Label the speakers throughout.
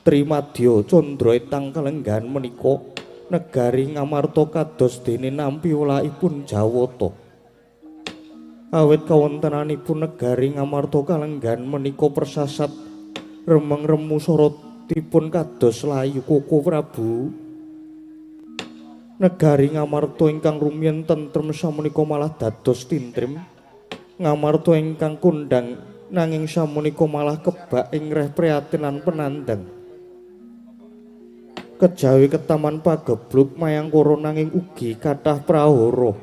Speaker 1: Trimadya candra etang kalenggahan menika negari Ngamarta kados dene nampi welakipun Jawata. Awit kawontenanipun negari Ngamarta kalenggahan menika persasat remeng remu sorotipun kados layu Koko Prabu. Negari Ngamarta ingkang rumiyin tentrem samunika malah dados tintrim. Ngamarta ingkang kondhang nanging samunika malah kebak ing reh prihatin lan penandang. Kejawi ketaman pagebluk mayangkara nanging ugi kathah prahara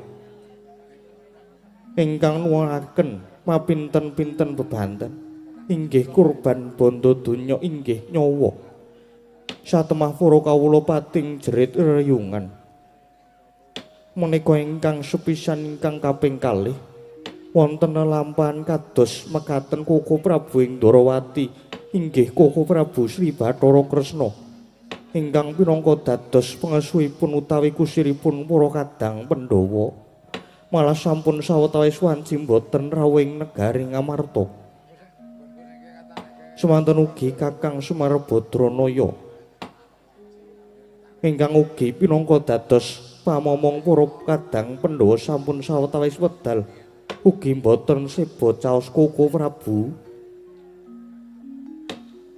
Speaker 1: ingkang nuwuhaken mapinten-pinten bebanten inggih kurban bondo donya inggih nyawa. Satemah para kawula pating jerit reyungan. Menika ingkang sepisan ingkang kaping kalih wonten lelampahan kados mekaten Koko Prabu ing Ndorowati inggih Koko Prabu Sri Bathara Kresna ingkang pinangka dados pengesuhipun utawi kusiripun para kadang Pandhawa malah sampun sawetawis wanci boten rawuh ing negari Ngamarta. Semanten ugi Kakang Semar Badranaya ingkang ugi pinangka dados pamomong para kadang Pandhawa sampun sawetawis wedal ugi boten seba caos Koko Prabu.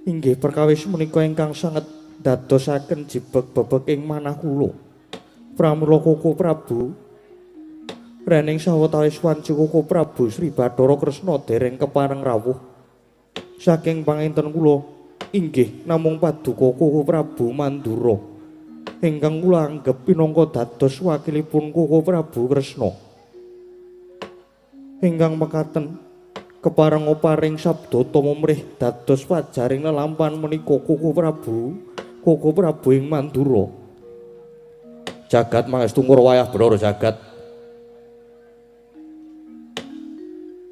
Speaker 1: Inggih perkawis menika ingkang sanget dadosaken jibeg bebek ing manah kula. Pramila Koko Prabu rening sawetawis wanci Koko Prabu Sri Bathara Kresna dereng kepareng rawuh. Saking panginten kula inggih namung paduka Koko Prabu Mandura ingkang kula anggep pinangka dados wakilipun Koko Prabu Kresna. Ingkang mekaten kepareng paring sabda tumrih dados wajaring lelampahan menika Koko Prabu Koko Prabu ing Mandura. Jagat mangestu ngura wayah bener jagat.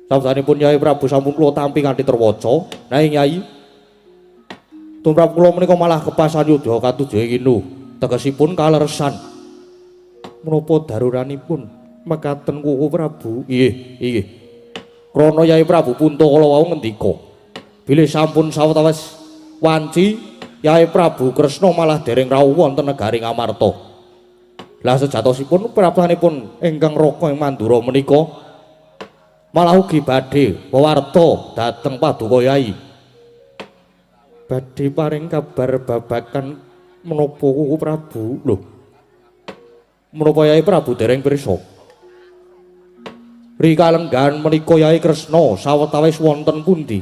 Speaker 1: Sabdanipun Yai Prabu sampun kula tampi kanthi terwaca. Nanging Yai, tumrap kula menika malah kepasan yudha katujuh kinu. Tegesipun kaleresan. Menapa daruranipun mekaten Koko Prabu? Nggih, nggih. Krana Yai Prabu Punta kala wau ngendika, bilih sampun sawetawis wanci Yai Prabu Kresna malah dereng rawuh wonten negari Ngamarta. Lah sejatosipun praptanipun ingkang raka ing Mandura menika malah ugi badhe wewarta dhateng paduka Yai. Badhe paring kabar babagan menapa Koko Prabu? Lho. Menapa Yai Prabu dereng pirsa? Rikalenggahan menika Yai Kresna sawetawis wonten pundi?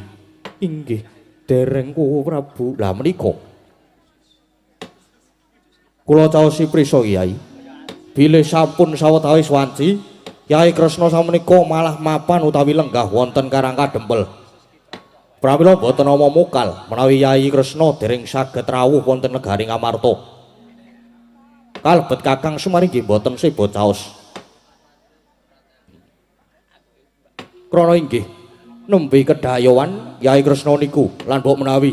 Speaker 1: Inggih, dereng Koko Prabu. Lah menika kula caosi prisa Kyai. Bilih sampun sawetawis wanci Yai Kresna samenika malah mapan utawi lenggah wonten Karang Kadempel. Pramila boten ana mokal menawi Yai Kresna dereng saged rawuh wonten negari Ngamarta. Kalebet Kakang Semar inggih boten seba caos. Krana inggih nembe kedayowan Yai Kresna niku lan mbok menawi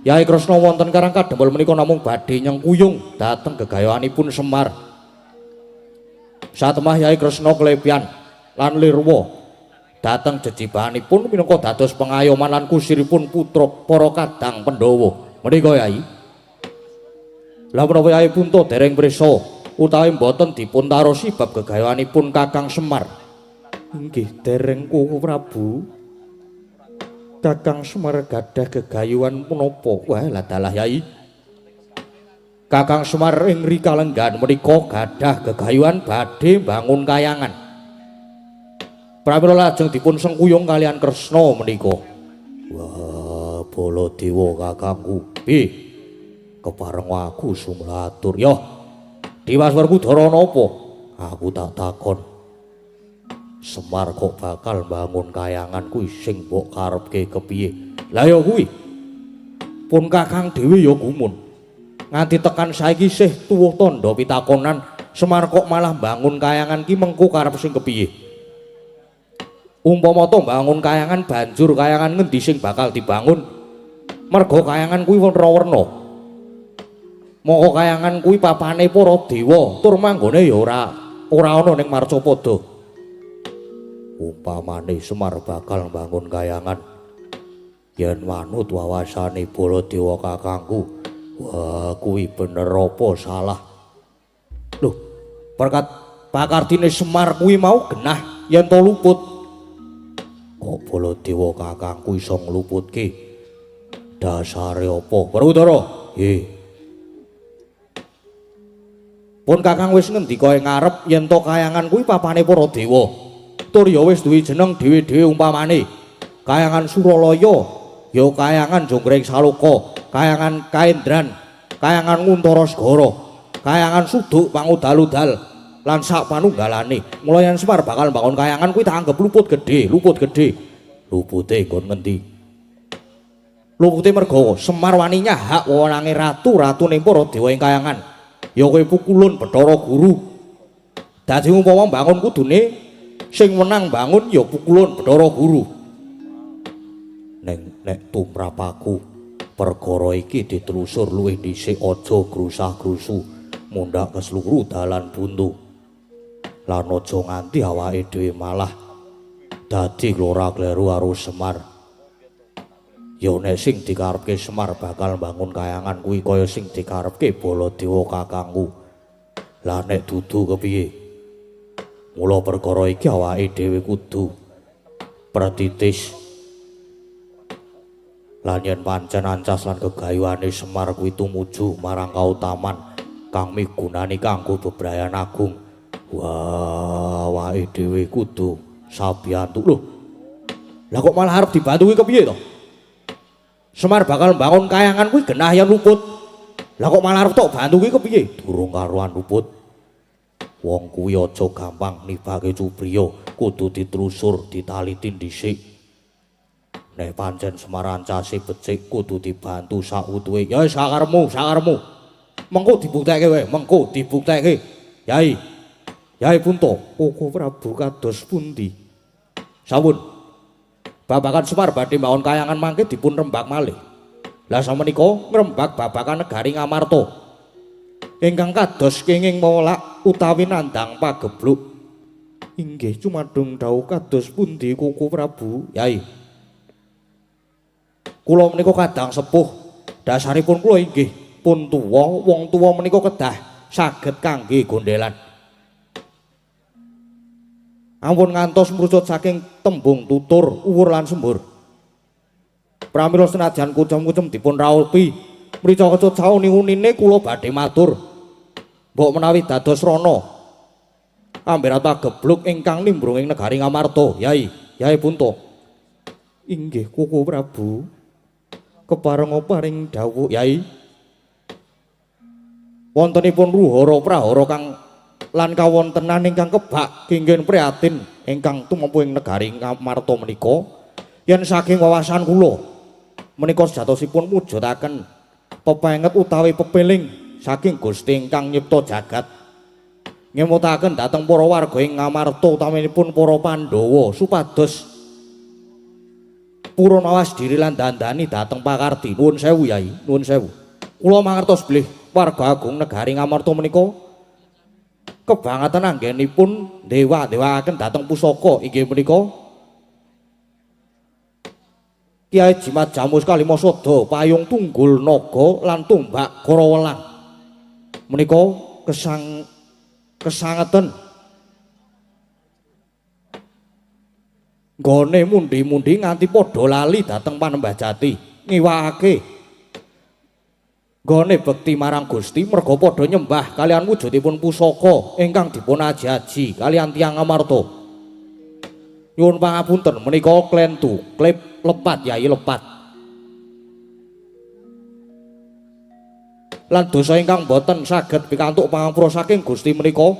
Speaker 1: Yai Kresna wonten Karang Kadempel menika namung badhe nyengkuyung dhateng gegayoanipun Semar. Satemah Yai Kresna klepian lan lirwa dhateng jejibahanipun minangka dados pengayoman lan kusiripun putra para kadang Pandhawa. Menika Yai. Lah menapa Yai Punta dereng prisa utawi mboten dipun tarosi bab gegayoanipun Kakang Semar? Inggih dereng Koko Prabu. Kakang Semar gadah gegayuhan punapa? Wah, lah dalah Yai. Kakang Semar ing rikalenggahan menika gadah gegayuhan badhe mbangun kayangan. Pramila lajeng dipun sengkuyung kalian Kresna menika. Wah, Baladewa kakangku. Piye? Kepareng aku sumlatur. Yo. Dimas Werkudara napa? Aku tak takon. Semar kok bakal mbangun kayangan kuwi sing mbok karepke kepiye? Lah ya kuwi. Pun kakang dhewe ya gumun. Nganti tekan saiki sih tuwuh tandha pitakonan Semar kok malah mbangun kayangan ki mengko karep sing kepiye? Umpama to mbangun kayangan banjur kayangan ngendi sing bakal dibangun? Merga kayangan kuwi werna-werna. Moko kayangan kuwi papane para dewa, tur manggone ya ora ana ning Marcapada. Umpamane Semar bakal mbangun kayangan, Yen manut wawasane Baladewa kakangku, wah kuwi bener apa salah? Loh, berkat pakardine Semar kuwi mau genah yen to luput. Kok Baladewa kakangku iso ngluputke? Dasare apa? Werkudara, nggih. Pun kakang wis ngendika ing ngarep yen to kayangan kuwi papane para dewa. Tur ya wis duwe jeneng dhewe-dhewe umpamane Kayangan Suralaya, ya Kayangan Jonggring Saloka, Kayangan Kaendran, Kayangan Nguntara Segara, Kayangan Suduk Pangudal-udal lan sak panunggalane. Mula yen Semar bakal mbangun kayangan kuwi tak anggep luput gedhe, luput gedhe. Lupute nggon ngendi? Lupute merga Semar wani nyahak wewenange ratu-ratune para dewa ing kayangan. Ya kowe pukulun Bathara Guru. Dadi umpama mbangun kudune sing wenang bangun ya pukulun Bathara Guru. Neng nek tumrap aku perkara iki ditelusur luwih dhisik, aja grusah-grusu mundhak kesluru dalan buntu. Lan aja nganti awake dhewe malah dadi klora-kleru karo Semar. Ya nek sing dikarepke Semar bakal mbangun kayangan kuwi kaya sing dikarepke Baladewa kakangku. Lah nek dudu kepiye? Mula perkara iki awake dhewe kudu pretitis. Lan yen pancen ancas lan gegayuhane Semar kuwi tumuju marang kautaman kang migunani kanggo bebrayan agung. Wah, awake dhewe kudu sabiyantu. Lho. Lah kok malah arep dibantu kuwi kepiye to? Semar bakal mbangun kayangan kuwi genah yen luput. Lah kok malah arep tok bantu kuwi kepiye? Durung karuan luput. Wong kuwi aja gampang nibake cupriya, kudu ditelusur, ditaliti dhisik. Nek pancen Semar ancase becik kudu dibantu sautuhe. Ya wis sakarepmu, sakarepmu. Mengko dibuktekke wae, mengko dibuktekke. Yai. Yai Punta, Koko Prabu kados pundi? Sampun. Babagan Semar badhe mbangun kayangan mangke dipun rembag malih. Lah samenika ngrembag babagan negari Ngamarta. Ingkang kados kenging mewelak utawi nandhang pagebluk. Inggih cumadung dawuh kados pundi Koko Prabu? Yai. Kula menika kadang sepuh. Dasaripun kula inggih pun tuwa, wong tuwa menika kedah saged kangge gondhelan. Ampun ngantos mrucut saking tembung tutur, uwur lan sembur. Pramila senajan kucem-kucem dipun raupi, mrica kecut sauni-unine kula badhe matur. Mbok menawi dados rana amberat pagebluk ingkang nimbrung ing negari Ngamarta, Yai, Yai Punta. Inggih Koko Prabu. Keparenga paring dawuh, Yai. Wontenipun ruhara prahara kang lan kawontenan ingkang kebak kenging prihatin ingkang tumampu ing negari Ngamarta menika, yen saking wawasan kula menika sejatosipun mujudaken pepenget utawi pepeling saking Gusti ingkang nyipta jagat, ngemutaken dhateng para warga ing Ngamarta utaminipun para Pandhawa supados purun awas diri lan dandani dhateng pakardi. Nuwun sewu Yai, nuwun sewu. Kula mangertos bilih warga agung negari Ngamarta menika kebangetan anggenipun dewa-dewaaken dhateng pusaka inggih menika Kiai Jimat Jamus Kalimasada, payung tunggul naga lan tombak Karawelang. Menika kesangeten nggone mundi-mundi nganti padha lali dhateng Panembah Jati, ngiwakake nggone bekti marang Gusti merga padha nyembah kalian wujudipun pusaka ingkang dipun aji-aji kalian tiyang Ngamarta. Nyuwun pangapunten menika klentu, klip lepat Yai, lepat. Lan dosa ingkang boten saged pikantuk pangapura saking Gusti menika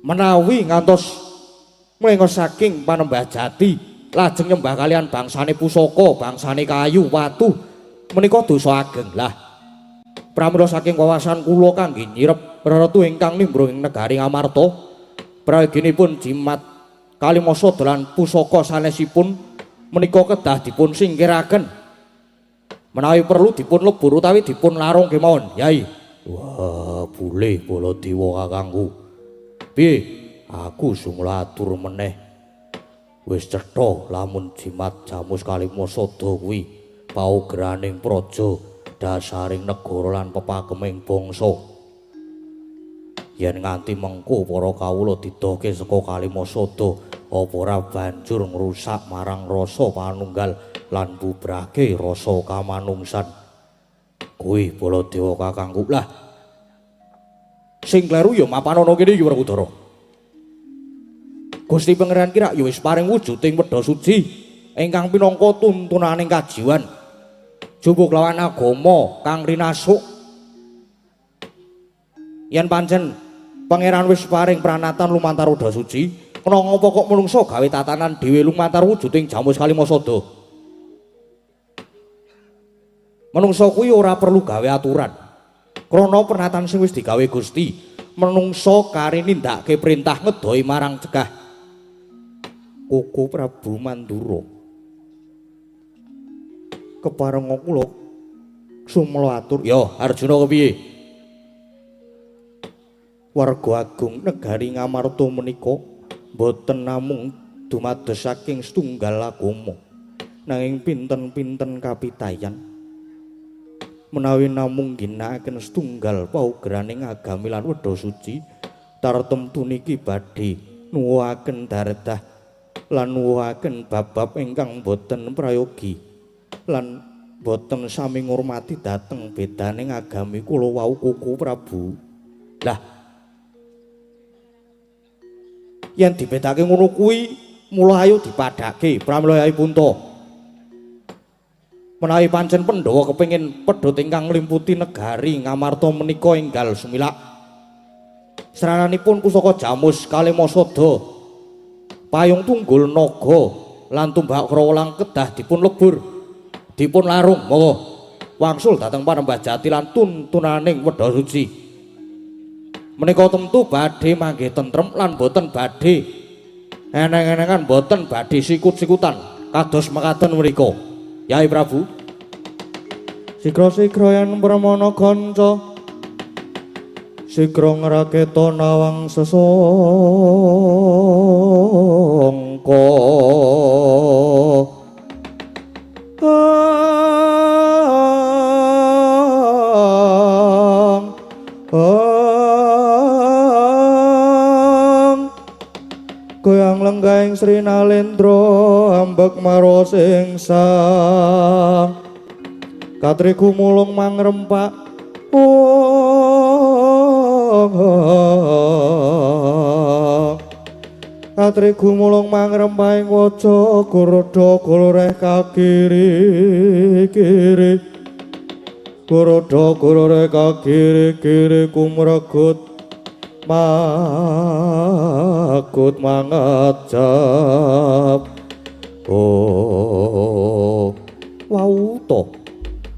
Speaker 1: menawi ngantos mlengos saking Panembah Jati lajeng nyembah kalian bangsane pusaka, bangsane kayu watu menika dosa ageng. Lah pramila saking wawasan kula kangge nyirep reretu ingkang nimbrung ing negari Ngamarta, prayoginipun Jimat Kalimasada lan pusaka sanesipun menika kedah dipun singkiraken. Menawi perlu dipun lebur utawi dipun larung kemawon, Yai. Wah, boleh Baladewa kakangku. Piye? Aku sumula atur meneh. Wis cetha lamun jimat Jamus Kalimasada kuwi paugraning praja, dasaring negara lan pepakeming bangsa. Yen nganti mengko para kawula didohke saka Kalimasada, apa ora banjur ngrusak marang rasa panunggal lan bubrake rasa kamanungsan. Kuwi Baladewa kakangku. Lah sing kleru ya mapan ana kene iki Werkudara. Gusti Pangeran kira ya wis paring wujuding wedha suci ingkang pinangka tuntunaning kajiwan jupuk lawan agama kang rinasuk. Yen pancen Pangeran wis paring pranatan lumantar wedha suci, kena ngapa kok menungso gawe tatanan dhewe lumantar wujuding Jamus Kalimasada? Menungso kuwi ora perlu gawe aturan. Krana pernatan sing wis digawe Gusti, menungso kari nindakake perintah ngedohi marang cegah. Koko Prabu Mandura, keparenga kula sumela atur. Ya Arjuna kepiye? Warga agung negari Ngamarta menika boten namung dumados saking setunggal agama, nanging pinten-pinten kapitayan. Menawi namung ginakaken setunggal paugraning agami lan wedha suci, tartemtu niki badhe nuwuhaken daredah lan nuwuhaken bab-bab ingkang boten prayogi lan boten sami ngurmati dhateng bedaning agami kula wau Koko Prabu. Lah yen dibedake ngono kuwi mula ayo dipadhake pramila Yai Punta. Menawi pancen Pandhawa kepengin pedhot ingkang nglimputi negari Ngamarta menika enggal sumilak srananipun pusaka Jamus Kalimasada, payung tunggul naga lan tumbak krawalang kedah dipun lebur, dipun larung. Monggo wangsul dhateng Panembah Jati lan tuntunaning wedha suci. Menika tentu badhe manggih tentrem lan boten badhe eneng-enengan, boten badhe sikut-sikutan kados mekaten mriku. Yai Prabu,
Speaker 2: Sigra-sigra yen pramana kanca, sigra ngraketa nawang sesangka. Goyang lenggahing Sri Nalendra ambek maros ing sang katriku mulung mangrempak. Katriku mulung mangrempak ing waja goroda gororeh kakiri kiri, goroda gororeh kakiri kiri kumregut makut mangajab.
Speaker 1: Oh wau to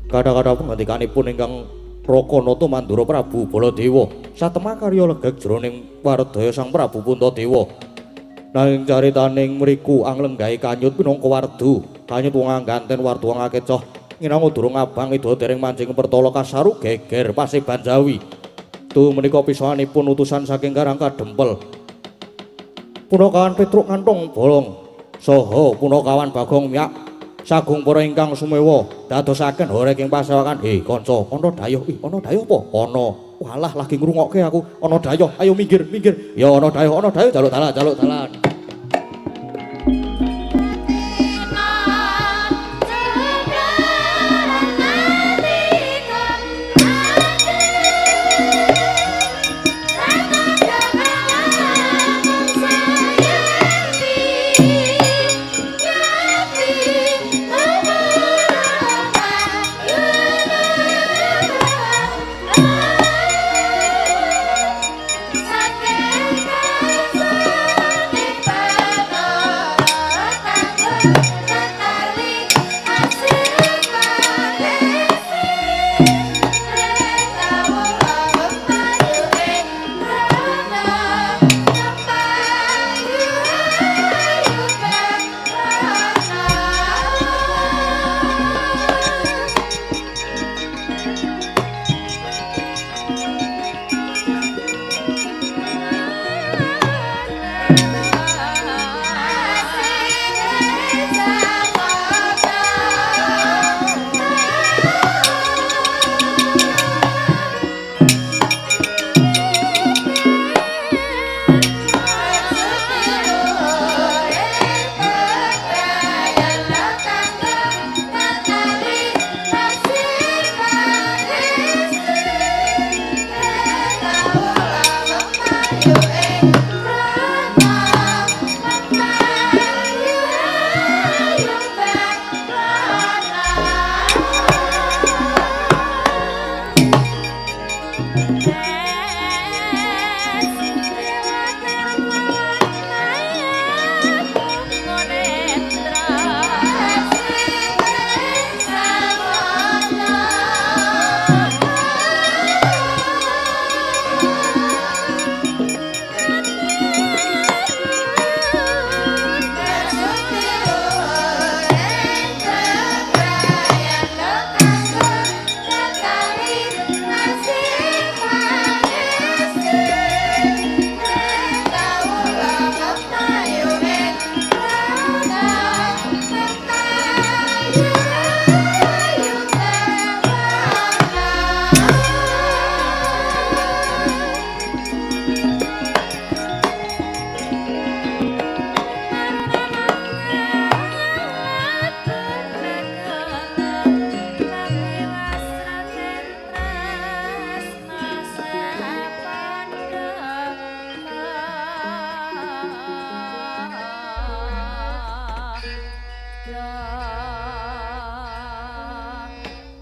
Speaker 1: kadang-kadang pengantikanipun ingkang Rakanata Mandura Prabu Baladewa satemah karya legeg jroning wardaya Sang Prabu Puntadewa. Nanging caritaning mriku anglenggahi kanyut pinangka wardu, kanyut wong angganten wardu wong akecoh nginango durung abang ida dereng manjing pertala kasaru geger paseban Jawi. Tu menika pisanipun utusan saking Karang Kadempel. Punakawan Petruk kantong bolong saha punakawan Bagong Miyak sagung para ingkang sumewa dadosaken horeg ing pasewakan. He kanca, ana dayuh. Ih, ana dayuh apa? Ana. Walah lagi ngrungokke aku. Ana dayuh, ayo minggir, minggir. Ya ana dayuh, ana dayuh, jaluk dalan, jaluk dalan.
Speaker 3: Saking kasane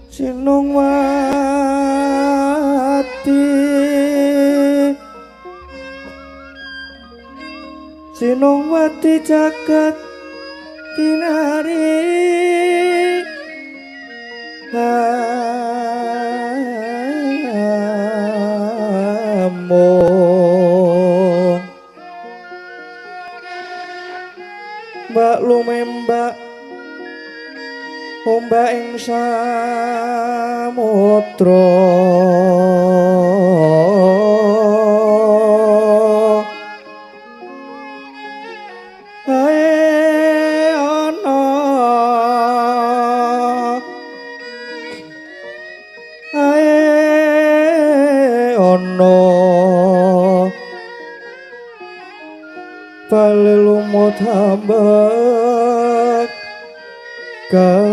Speaker 2: Sinungwati Sinungwati jagat kinari amung mbak lumembak ombak ing samudra ae ana ae ana bali lumut ambek ganggeng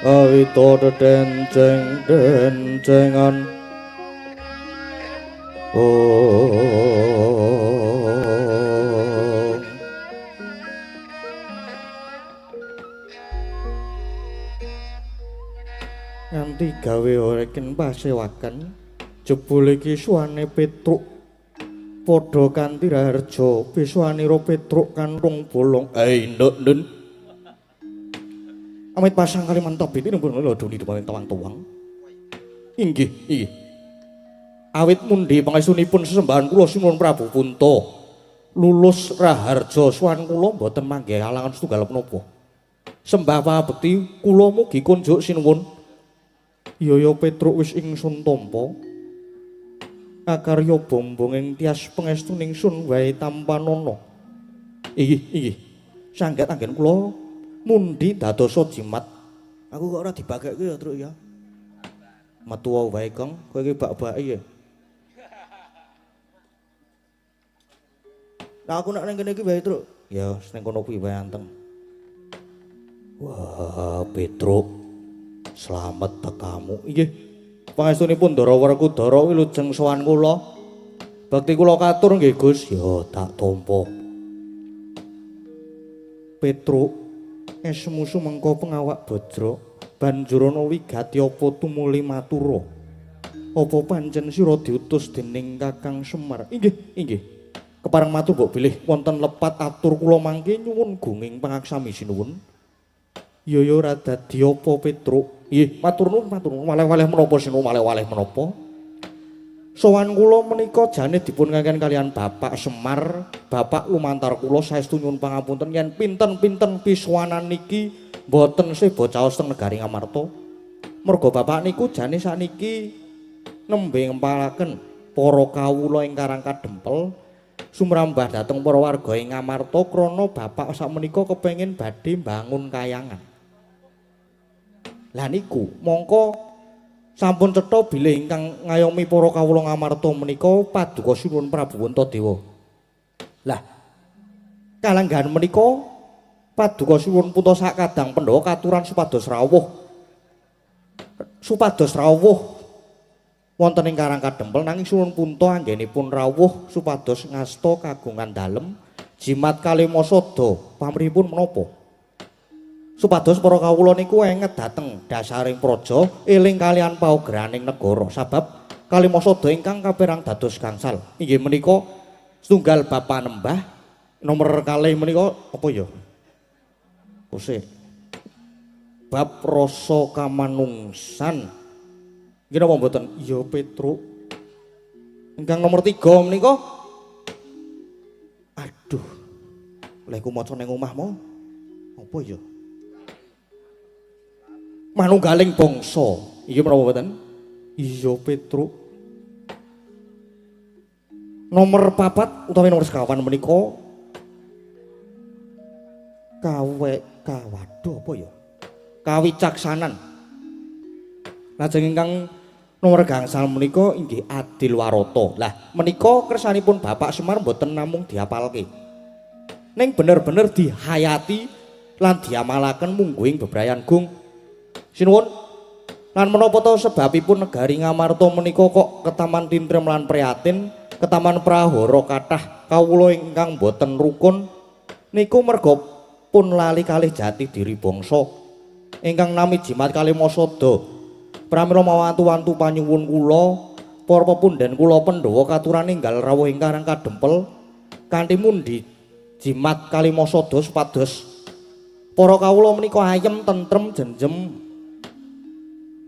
Speaker 2: awito dedenceng dencengan oh nganti gawe oreken pasewakan jebule iki suwane Petruk padha kanthi raharja piswanira Petruk kantung bolong. Nduk ndun. Amit pasang Kalimantan biti nembung lho doni dumawing tawang-tawang. Inggih, inggih. Awit mundi pangestunipun sesembahan kula Sinuwun Prabu Punta. Lulus raharja suwan kula mboten manggih alangan setunggal menapa. Sembah pangabekti kula mugi kunjuk sinuwun. Yaya Petruk wis ingsun tampa. Akarya bombong ing tias pangestuning sun wae tampanana. Inggih, inggih. Sanggat anggen kula mundi dadosa jimat. Aku kok ora dibagekke ya, Truk ya. Metu wae, Kang. Kowe iki bak-bake ya. Lah aku nek ning kene iki wae, Truk. Ya, ning kono kuwi wae anteng. Wah, Petruk. Slamet tekamu. Inggih. Pangestunipun Ndara Werkudara wilujeng sowan kula. Bekti kula katur nggih, Gus. Ya, tak tampa. Petruk esmu sumengko pengawak bajra banjur ana wigati apa tumuli matura. Apa pancen sira diutus dening Kakang Semar? Inggih, inggih. Kepareng matur mbok bilih wonten lepat atur kula mangke nyuwun gunging pangaksami sinuwun. Ya ya ora dadi apa Petruk. Nggih, matur nuwun, matur nuwun. Waleh-waleh menapa sinuwun, waleh-waleh menapa? Sowan kula menika jane dipun kengken kalian Bapak Semar, Bapak lumantar kula saestu nyuwun pangapunten yen pinten-pinten piswanan niki mboten seba caos teng negari Ngamarta. Merga bapak niku jane sakniki nembe ngempalaken para kawula ing Karang Kadempel sumrambah dhateng para warga ing Ngamarta krana bapak sakmenika kepengin badhe mbangun kayangan. Lah niku mongko sampun cetha bilih ingkang ngayomi para kawula Ngamarta menika paduka Sinuwun Prabu Puntadewa. Lah kalenggahan menika paduka Sinuwun Punta sakadang Pandhawa katuran supados rawuh. Supados rawuh wonten ing Karang Kadempel nanging Sinuwun Punta anggenipun rawuh supados ngasta kagungan dalem jimat kalimasada pamrihipun menapa? Supados para kawula niku enget dhateng dasaring praja eling kalian paugraning negara sabab kalimasada ingkang kaperang dados gangsal inggih menika setunggal bab panembah nomor kalih menika apa ya kose bab rasa kamanungsan nggih napa mboten iya Petruk ingkang nomor 3 menika aduh lek ku maca ning omah mo apa ya manunggaling bangsa. Iya menapa mboten? Iya Petruk. Nomor 4 utawi nomor sekawan menika kawe kawaduh apa ya? Kawicaksanan. Lajeng ingkang nomor gangsal menika inggih adil warata. Lah menika kersanipun Bapak Semar mboten namung diapalke. Ning bener-bener dihayati lan diamalaken mungguing bebrayan gung. Sinuwun lan menapa ta sebabipun negari Ngamarta menika kok ketaman tintrem lan prihatin
Speaker 1: Ketaman prahara kathah kawula ingkang boten rukun niku merga pun lali kalih jati diri bangsa ingkang nami jimat Kalimasada. Pramila mawantu-wantu panyuwun kula para pepundhen kula Pandhawa katuran ninggal rawuh ing Karang Kadempel kanthi mundi jimat Kalimasada supados para kawula menika ayem tentrem jenjem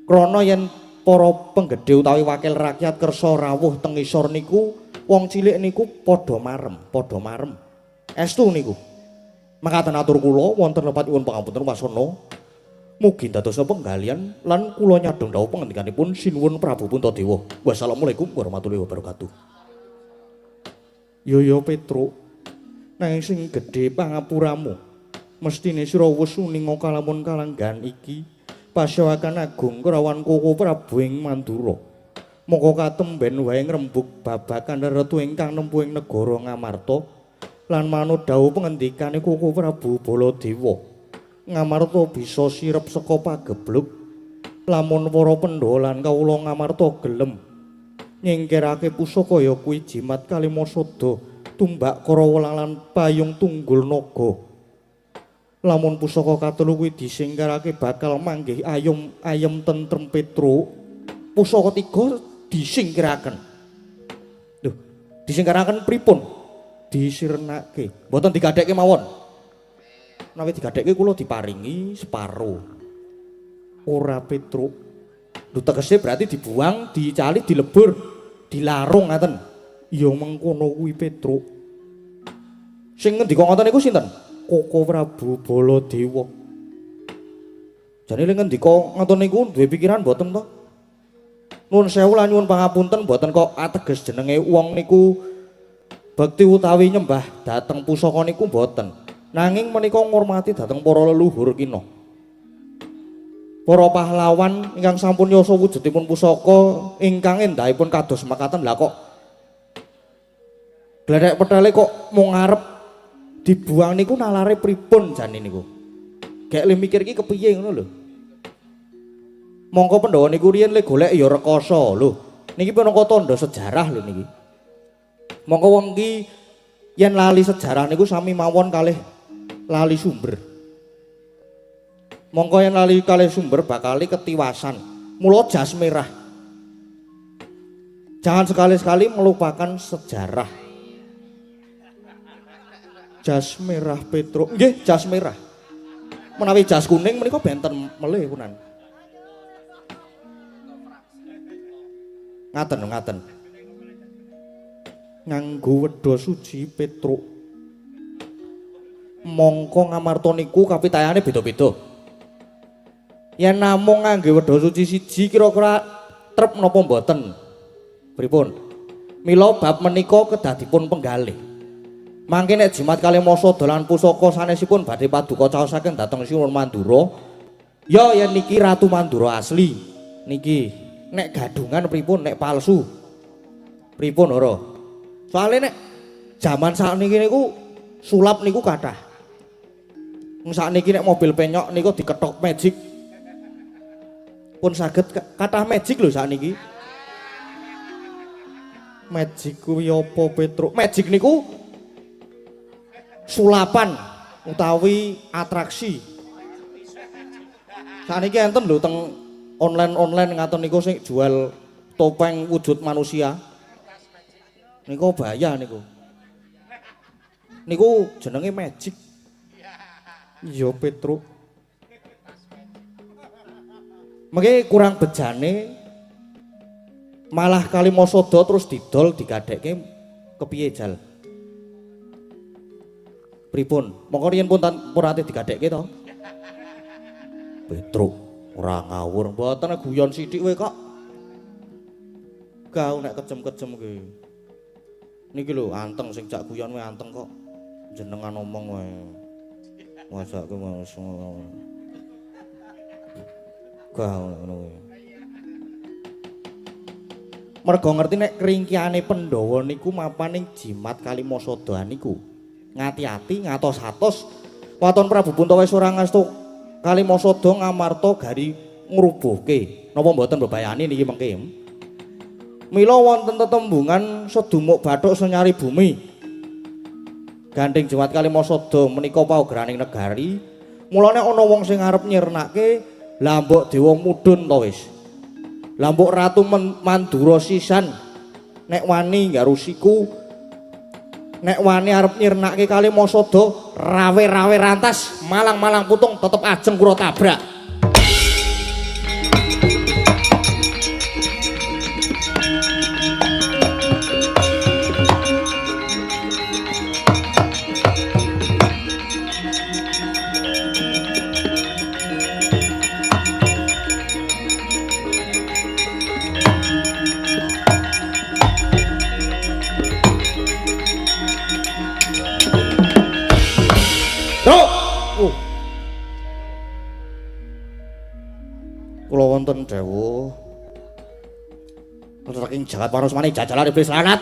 Speaker 1: krana yen para penggedhe utawi wakil rakyat kersa rawuh teng isor niku wong cilik niku padha marem, padha marem. Estu niku. Makaten atur kula wonten lepat nyuwun pangapunten wasana. Mugi dadosa penggalian lan kula nyadhong dawuh pangandikanipun Sinuwun Prabu Puntadewa. Wassalamualaikum warahmatullahi wabarakatuh.
Speaker 2: Yo yo Petruk, nanging sing gedhe pangapuramu. Mestine sira wis uninga kalamun kalanggan iki pasewakan agung kerawan Koko Prabu ing Mandura. Mongko katemben wae ngrembug babagan retu ingkang nempuh ing negara Ngamarta lan manut dawuh pengendikane Koko Prabu Baladewa. Ngamarta bisa sirep saka pagebluk lamun para Pandhawa lan kawula Ngamarta gelem nyingkirake pusaka ya kuwi jimat Kalimasada, tumbak Karawa lan payung tunggul naga. Lamun pusaka katelu kuwi disingkirake bakal manggih ayom ayem tentrem Petruk.
Speaker 1: Pusaka tiga disingkiraken. Lho, disingkiraken pripun?
Speaker 2: Disirnake.
Speaker 1: Mboten digadhekke mawon. Menawi digadhekke kula diparingi separo.
Speaker 2: Ora Petruk.
Speaker 1: Lho tegese berarti dibuang, dicali, dilebur, dilarung ngaten.
Speaker 2: Ya mengkono kuwi Petruk.
Speaker 1: Sing ngendika ngoten niku sinten?
Speaker 2: Koko Prabu Baladewa.
Speaker 1: Jane le ngendika ngoten niku duwe pikiran mboten to? Nuwun sewu lan nyuwun pangapunten mboten kok ateges jenenge wong niku bekti utawi nyembah dhateng pusaka niku mboten. Nanging menika ngurmati dhateng para leluhur kina. Para pahlawan ingkang sampun yasa wujudipun pusaka ingkang endahipun kados makaten. Lah kok gledhek petele kok mung ngarep dibuang niku nalare pripun jane niku? Gek le mikir iki kepiye ngono lho. Mongko Pandhawa niku riyen le golek ya rekoso lho. Niki pinangka tandha sejarah lho niki. Mongko wong iki yen lali sejarah niku sami mawon kalih lali sumber. Mongko yen lali kalih sumber bakali ketiwasan. Mula jas merah. Jangan sekali-sekali melupakan sejarah.
Speaker 2: Jas merah Petruk.
Speaker 1: Nggih, jas merah. Menawi jas kuning menika benten melih kunan. Ngaten ngaten.
Speaker 2: Nganggo wedha suci Petruk.
Speaker 1: Mongko Ngamarta niku kapitayane beda-beda. Yen namung ngangge wedha suci siji kira-kira trep napa mboten? Pripun? Mila bab menika kedah dipun penggalih. Mangke nek jimat Kalimasada lan pusaka sanesipun badhe paduka caosaken dhateng Sinuwun Mandura, ya yen niki Ratu Mandura asli. Niki nek gadungan pripun, nek palsu pripun ora? Soale nek jaman sakniki niku sulap niku kathah. Wong sakniki nek mobil penyok niku dikethok magic. Pun saged kathah magic lho sakniki.
Speaker 2: Magic kuwi apa Petruk?
Speaker 1: Magic niku sulapan utawi atraksi. Sakniki enten lho teng online-online ngaten niku sing jual topeng wujud manusia. Niku bahaya niku. Niku jenenge magic.
Speaker 2: Iya Petruk.
Speaker 1: Mengke kurang bejane malah Kalimasada terus didol digadhekke kepiye jal? Pripun? Mongko riyen pun ate digadhekke to? Petruk ora ngawur, mboten guyon sithik wae kok. Gau nek kejem-kejem ki. Niki lho anteng sing jak guyon wae anteng kok. Jenengan omong wae. Masake langsung. Gau ngono kuwi. Mergo ngerti nek kringkihane Pandhawa niku mapan ing jimat Kalimasada niku. Ngati-ati ngatos-atos waton Prabu Puntawa wis ora ngasto Kalimasada Ngamarta gari ngrubuhke. Napa mboten bebayani niki mengke? Mila wonten tetembungan sedumuk bathuk senyari bumi. Gandeng Jimat Kalimasada menika paugraning negari. Mulane ana wong sing arep nyirnake, lah mbok dewa mudhun to wis. Lah mbok Ratu Mandura sisan nek wani nggarusiku, nek wani arep nyirnake Kalimasada, rawe-rawe rantas, malang-malang putung tetep ajeng kula tabrak. Kula wonten dawuh saking jagat Parosmani jajalan iblis lanat.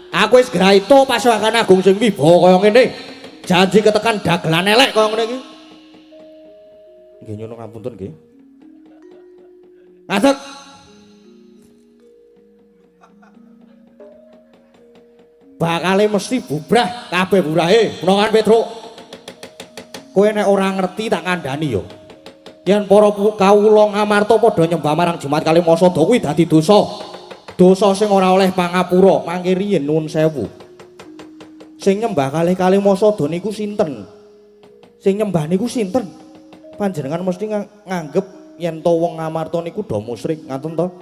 Speaker 1: Aku wis graito pasukan agung sing wibawa kaya ngene. Janji ketekan dagelan elek kaya ngene iki. Nggih nyuwun ngapunten nggih. Ngadeg. Bakale mesti bubrah kabeh burahe. Menawan Petruk. Kowe nek ora ngerti tak kandhani yo. Yen para kawula Ngamarta padha nyembah marang Jimat Kalimasada kuwi dadi dosa. Dosa sing ora oleh pangapura. Mangke riyin nuwun sewu. Sing nyembah kalih Kalimasada niku sinten? Sing nyembah niku sinten? Panjenengan mesti nganggep yen to wong Ngamarta niku do musyrik, ngaten to?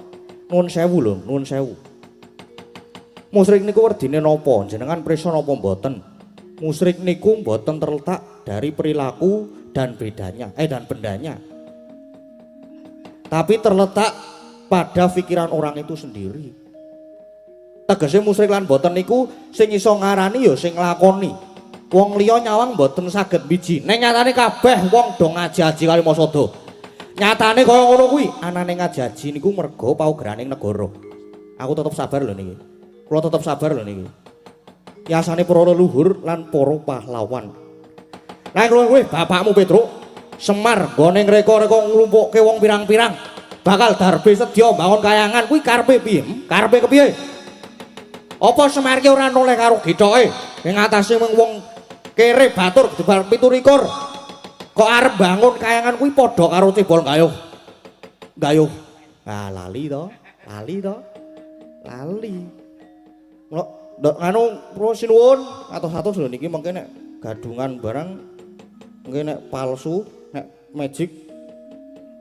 Speaker 1: Nuwun sewu lho, nuwun sewu. Musyrik niku werdine napa? Jenengan prisa napa mboten? Musyrik niku mboten terletak dari perilaku dan bedanya, dan bendanya. Tapi terletak pada pikiran orang itu sendiri. Tegese musyrik lan boten niku sing iso ngarani ya sing nglakoni. Wong liya nyawang boten saged biji. Ning nyatane kabeh wong do ngaji-aji Kalimasada. Nyatane kaya ngono kuwi, anane ngaji-aji niku mergo paugraning negara. Aku tetep sabar lho niki. Kula tetep sabar lho niki. Yasane para leluhur lan para pahlawan. Lah kowe bapakmu Petruk Semar nggone ngreka-reka nglumpukke wong pirang-pirang bakal darbe sedya mbangun kayangan kuwi karepe piye? Karepe kepiye? Apa Semar ki ora noleh karo gethoke ing atase mung wong kere batur gedebar 27 kok arep bangun kayangan kuwi padha karo cebol gayuh. Gayuh. Ah lali to, lali to. Lali. Mlok ndok nganu pro sinuwun atos-atos lho niki mengke nek gadungan barang mengke nek palsu nek magic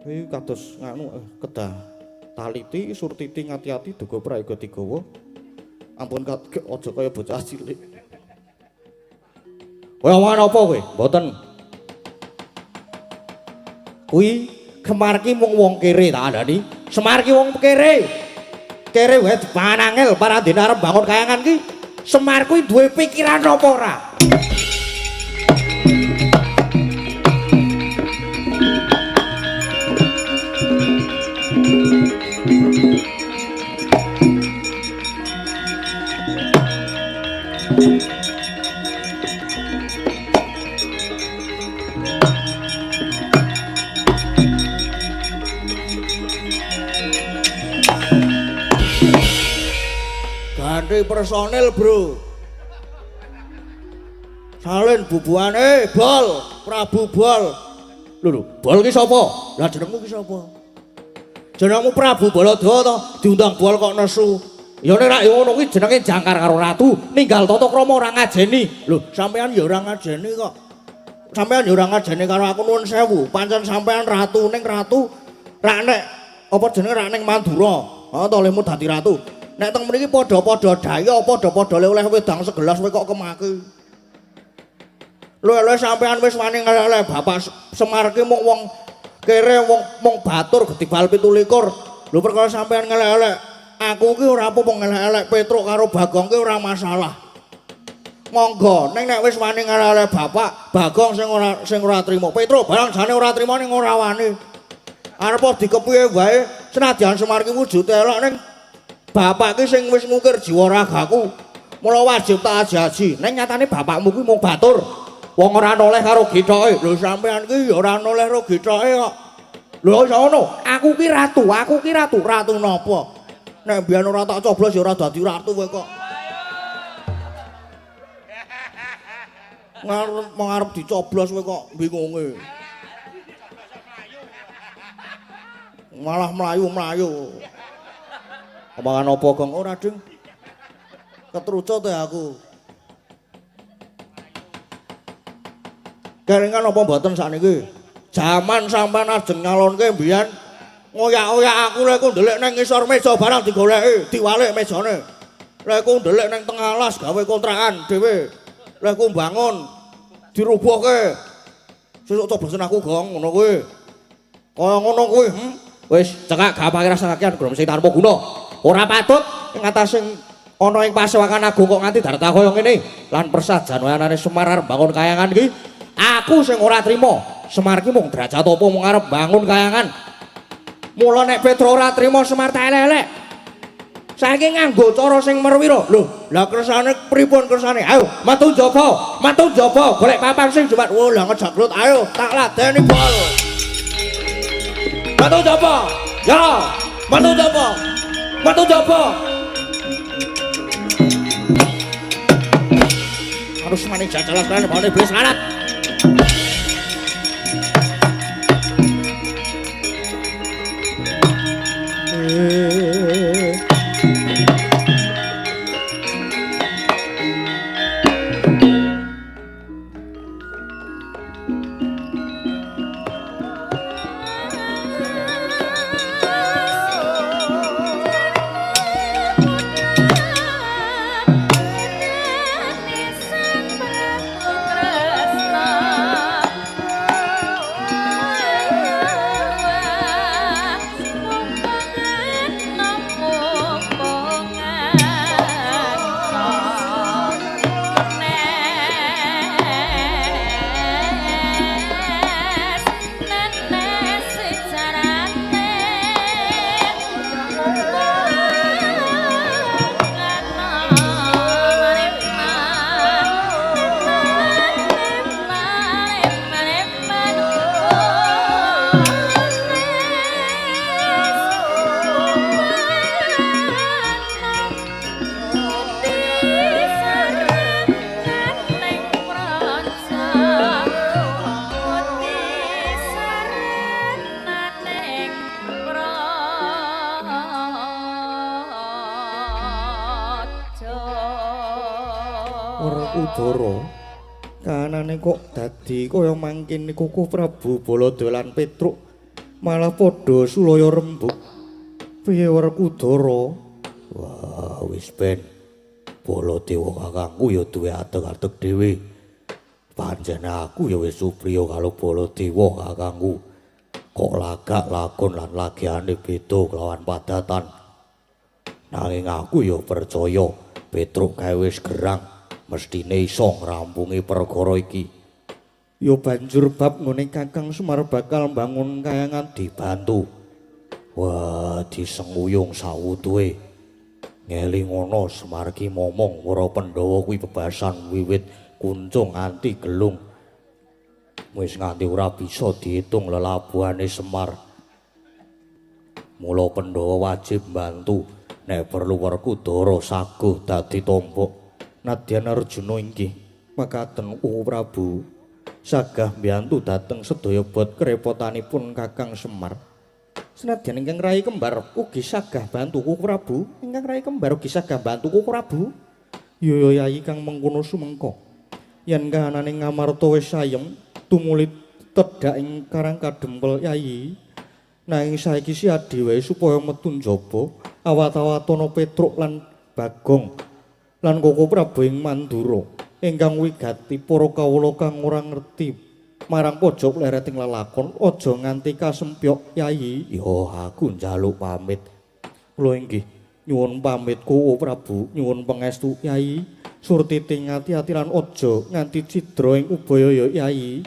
Speaker 1: kuwi kados nganu kedah taliti surtiti ngati-ati duga prayoga digawa. Ampun aja kaya bocah cilik. Kowe omongan apa kowe? Mboten. Kuwi Semar ki mung wong kere tak kandhani. Semar ki wong kere. Kere wae dipangan angel parandene arep bangun kayangan ki. Semar kuwi duwe pikiran apa ora? Ganti personil, bro. Salin bubuhane Bol, Prabu Bol. Lho lho, Bol ki sapa? Lah jenengmu ki sapa? Jenengmu Prabu Baladawa to, diundang Bol kok nesu. Ya nek ra ngono kuwi jenenge jangkar karo ratu, ninggal tata krama ora ngajeni. Lho, sampean ya ora ngajeni kok. Sampean ya ora ngajeni karo aku nuwun sewu. Pancen sampean ratu ning ratu rak nek apa jenenge rak ning Mandura. Ha to lemu dadi ratu. Nek teng mriki padha-padha daya, padha-padha oleh wedang segelas kowe kok kemaki. Lho-lho sampean wis wani ngelek Bapak Semar ki mung wong kere wong mung batur gedibal 27. Lho perkara sampean ngelek-elek, aku ki ora apa-apa ngelek-elek Petruk karo Bagong ki ora masalah. Monggo, ning nek wis wani ngelek-elek Bapak, Bagong sing ora trimo. Petruk barang jane ora trimo ning ora wani. Arep dikepiye wae, senadyan Semar ki wujude elek ning bapak ki sing wis ngukir jiwa ragaku. Mula wajib tak aji-aji. Ning nyatane bapakmu kuwi mung batur. Wong ora noleh karo gethoke. Lho sampean ki ya ora noleh karo gethoke kok. Lho iso ngono? Aku ki ratu, aku ki ratu. Ratu napa? Nek mbiyen ora tak coblos ya ora dadi ratu kowe kok. Ngarep ngarep dicoblos kowe kok bingunge. Malah mlayu-mlayu. Omongan apa, Gong? Ora, Ding. Ketrucut ya aku. Kelingan apa mboten sakniki? Jaman sampean ajeng nyalonke mbiyen ngoyak-oyak aku lek ku ndelik nang ngisor meja barang digoleki, diwalik mejane. Lek ku ndelik nang tengah alas gawe kontrakan dhewe. Lek ku mbangun dirubuhke. Sesuk coblosen aku, Gong, ngono kuwi. Kaya ngono kuwi, Wis cekak gak pakai rasa kakean grom sing tanpa guna. Ora patut ing atase ana ing pasewakan agung kok nganti darta kaya ngene. Lan persajan anane Semar arep bangun kayangan iki, aku sing ora trima. Semar ki mung derajat apa mung arep bangun kayangan. Mula nek Petro ora trima Semar tak elek-elek. Saiki nganggo cara sing merwira. Lho, lah kersane pripun kersane? Ayo, metu njaba, metu njaba, golek papan sing jumat. Wah, lah ngejaglut, ayo tak ladeni bol. Metu njaba. Ya, metu njaba. Metu njaba. Harus maning jajalan kan bane iblis larat. Werkudara kahanane kok dadi kaya mangkene Koko Prabu Baladha lan Petruk malah padha sulaya rembug. Piye Werkudara? Wah, wis ben. Baladewa kakangku ya duwe atek-atek dhewe. Pancen aku ya wis supriya karo Baladewa kakangku. Kok lagak lakon lan lagiane beda kelawan padatan. Nanging aku ya percaya Petruk kae wis gerang, mestine iso ngrampungi perkara iki. Ya banjur bab nggone Kakang Semar bakal mbangun kayangan dibantu. Wah, disenguyung sawutuhe. Ngelingono Semar ki momong para Pandhawa kuwi bebasan wiwit kuncung nganti gelung. Wis nganti ora bisa diitung lelabuhane Semar. Mula Pandhawa wajib mbantu nek perlu Werkudara saguh dadi tombok. Nadyan Arjuna inggih makaten Prabu sagah mbiyantu dhateng sedaya bot kerepotanipun Kakang Semar. Senadyan ingkang rai kembar ugi sagah bantu Koko Prabu, ingkang rai kembar ugi sagah bantu Koko Prabu. Ya yayi kang mengkono sumengko. Yen kahanane Ngamarta wis sayem tumuli tedhak ing Karang Kadempel yayi. Nanging saiki siadi wae supaya metu njaba awat-awatana Petruk lan Bagong lan Koko Prabu ing Mandura ingkang wigati para kawula kang ora ngerti marang pojok lereting lelakon aja nganti kasempyok yayi. Ya aku njaluk pamit. Kula inggih nyuwun pamit Koko Prabu, nyuwun pangestu yayi. Surtiti ngati-ati lan aja nganti cidra ing ubaya ya yayi.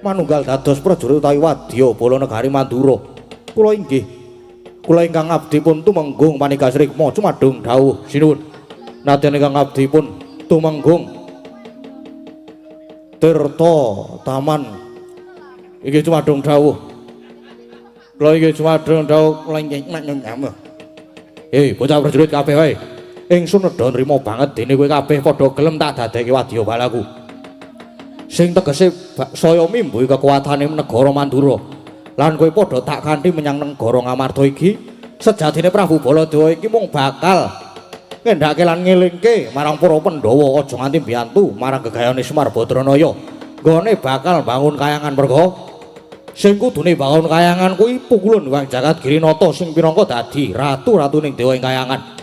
Speaker 1: Manunggal dados prajurit utawi wadya bala negari Mandura. Kula inggih. Kula ingkang abdi pun tumenggung panigas rikma cumadung dawuh sinuwun. Nadyan ingkang abdi pun tumenggung Tirta Taman inggih cumadung dawuh. Kula inggih cumadung dawuh kula inggih nyamah. Hei bocah prajurit kabeh wae. Ingsun nedha nrima banget dene kowe kabeh padha gelem tak dadekke wadya balaku. Sing tegese saya mimbuhi kekuatane negara Mandura. Lan kowe padha tak kanthi menyang negara Ngamarta iki, sejatine Prabu Baladewa iki mung bakal ngendhake lan ngelingke marang para Pandhawa aja nganti mbiyantu marang gegayane Semar Badranaya. Nggone bakal bangun kayangan merga sing kudune bangun kayangan kuwi pukulun Wang Jagat Girinata sing pinangka dadi ratu-ratuning dewa ing kayangan.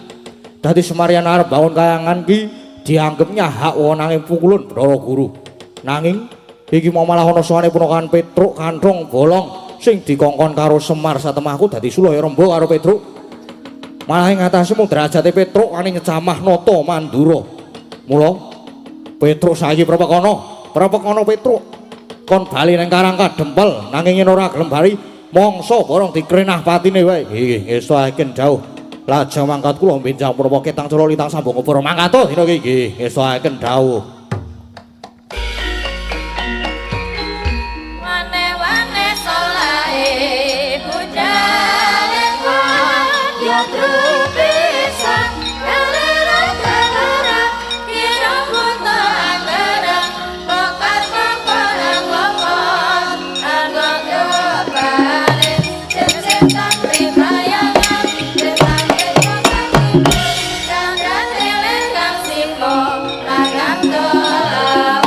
Speaker 1: Dadi Semar yen arep bangun kayangan ki dianggep nyahak wenange pukulun Bathara Guru. Nanging iki mau malah ana sowane punokan Petruk kanthong bolong sing dikongkon karo Semar satemahku dadi sulaya remba karo Petruk. Malah ing atase mung derajate Petruk wani ngecamah nata Mandura. Mula Petruk saiki prepekana Petruk kon bali ning Karang Kadempel nanging yen ora gelem bali mangsa borong dikrenah patine wae. Nggih, ngestoaken dawuh. Lajeng mangkat kula benjang punapa ketang cala lintang sambung para mangkat dina iki. Nggih, ngestoaken dawuh.
Speaker 3: Wane-wane solahe budale ya trupisan galera-galera kira buta anggaran pokar pokoran wongkon anggo kepare setan priprayangan tetangge kota kandhane lengkang simo lanang dolawan.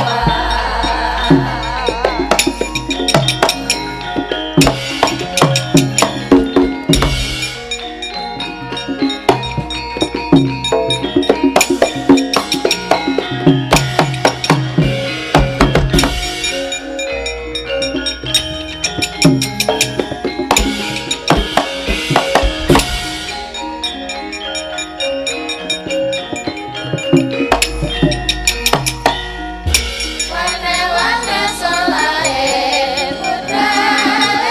Speaker 3: Wane-wane solahe budale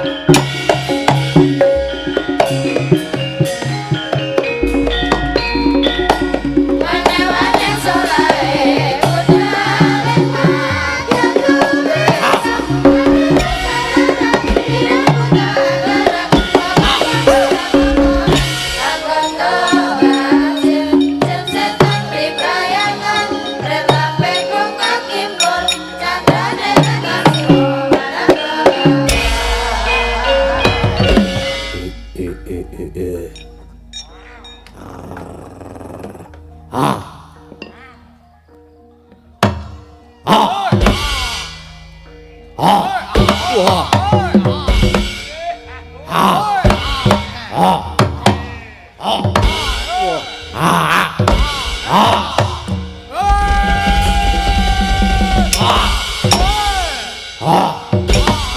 Speaker 1: Oh.
Speaker 3: Wane-wane solahe budale
Speaker 1: Ah.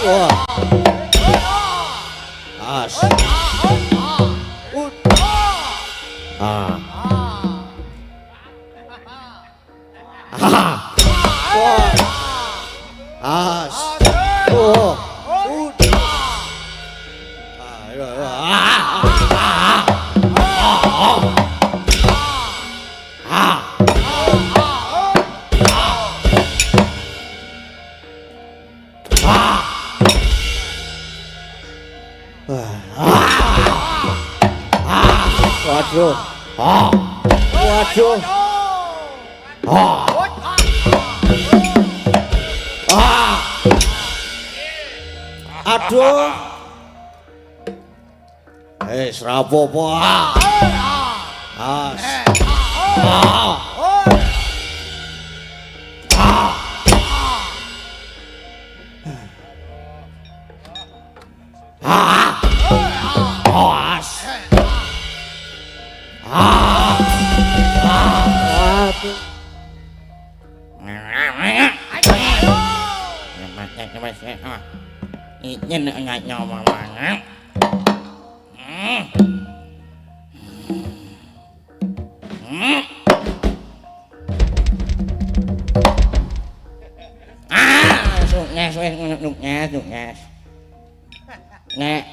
Speaker 1: Wah. As. Ah. Ah. Wah. As. Oh. Waduh. Ah. Waduh. Ah. Ah. Aduh. Wis ra apa-apa. Ah. Ah. Ah. Ah. Nek.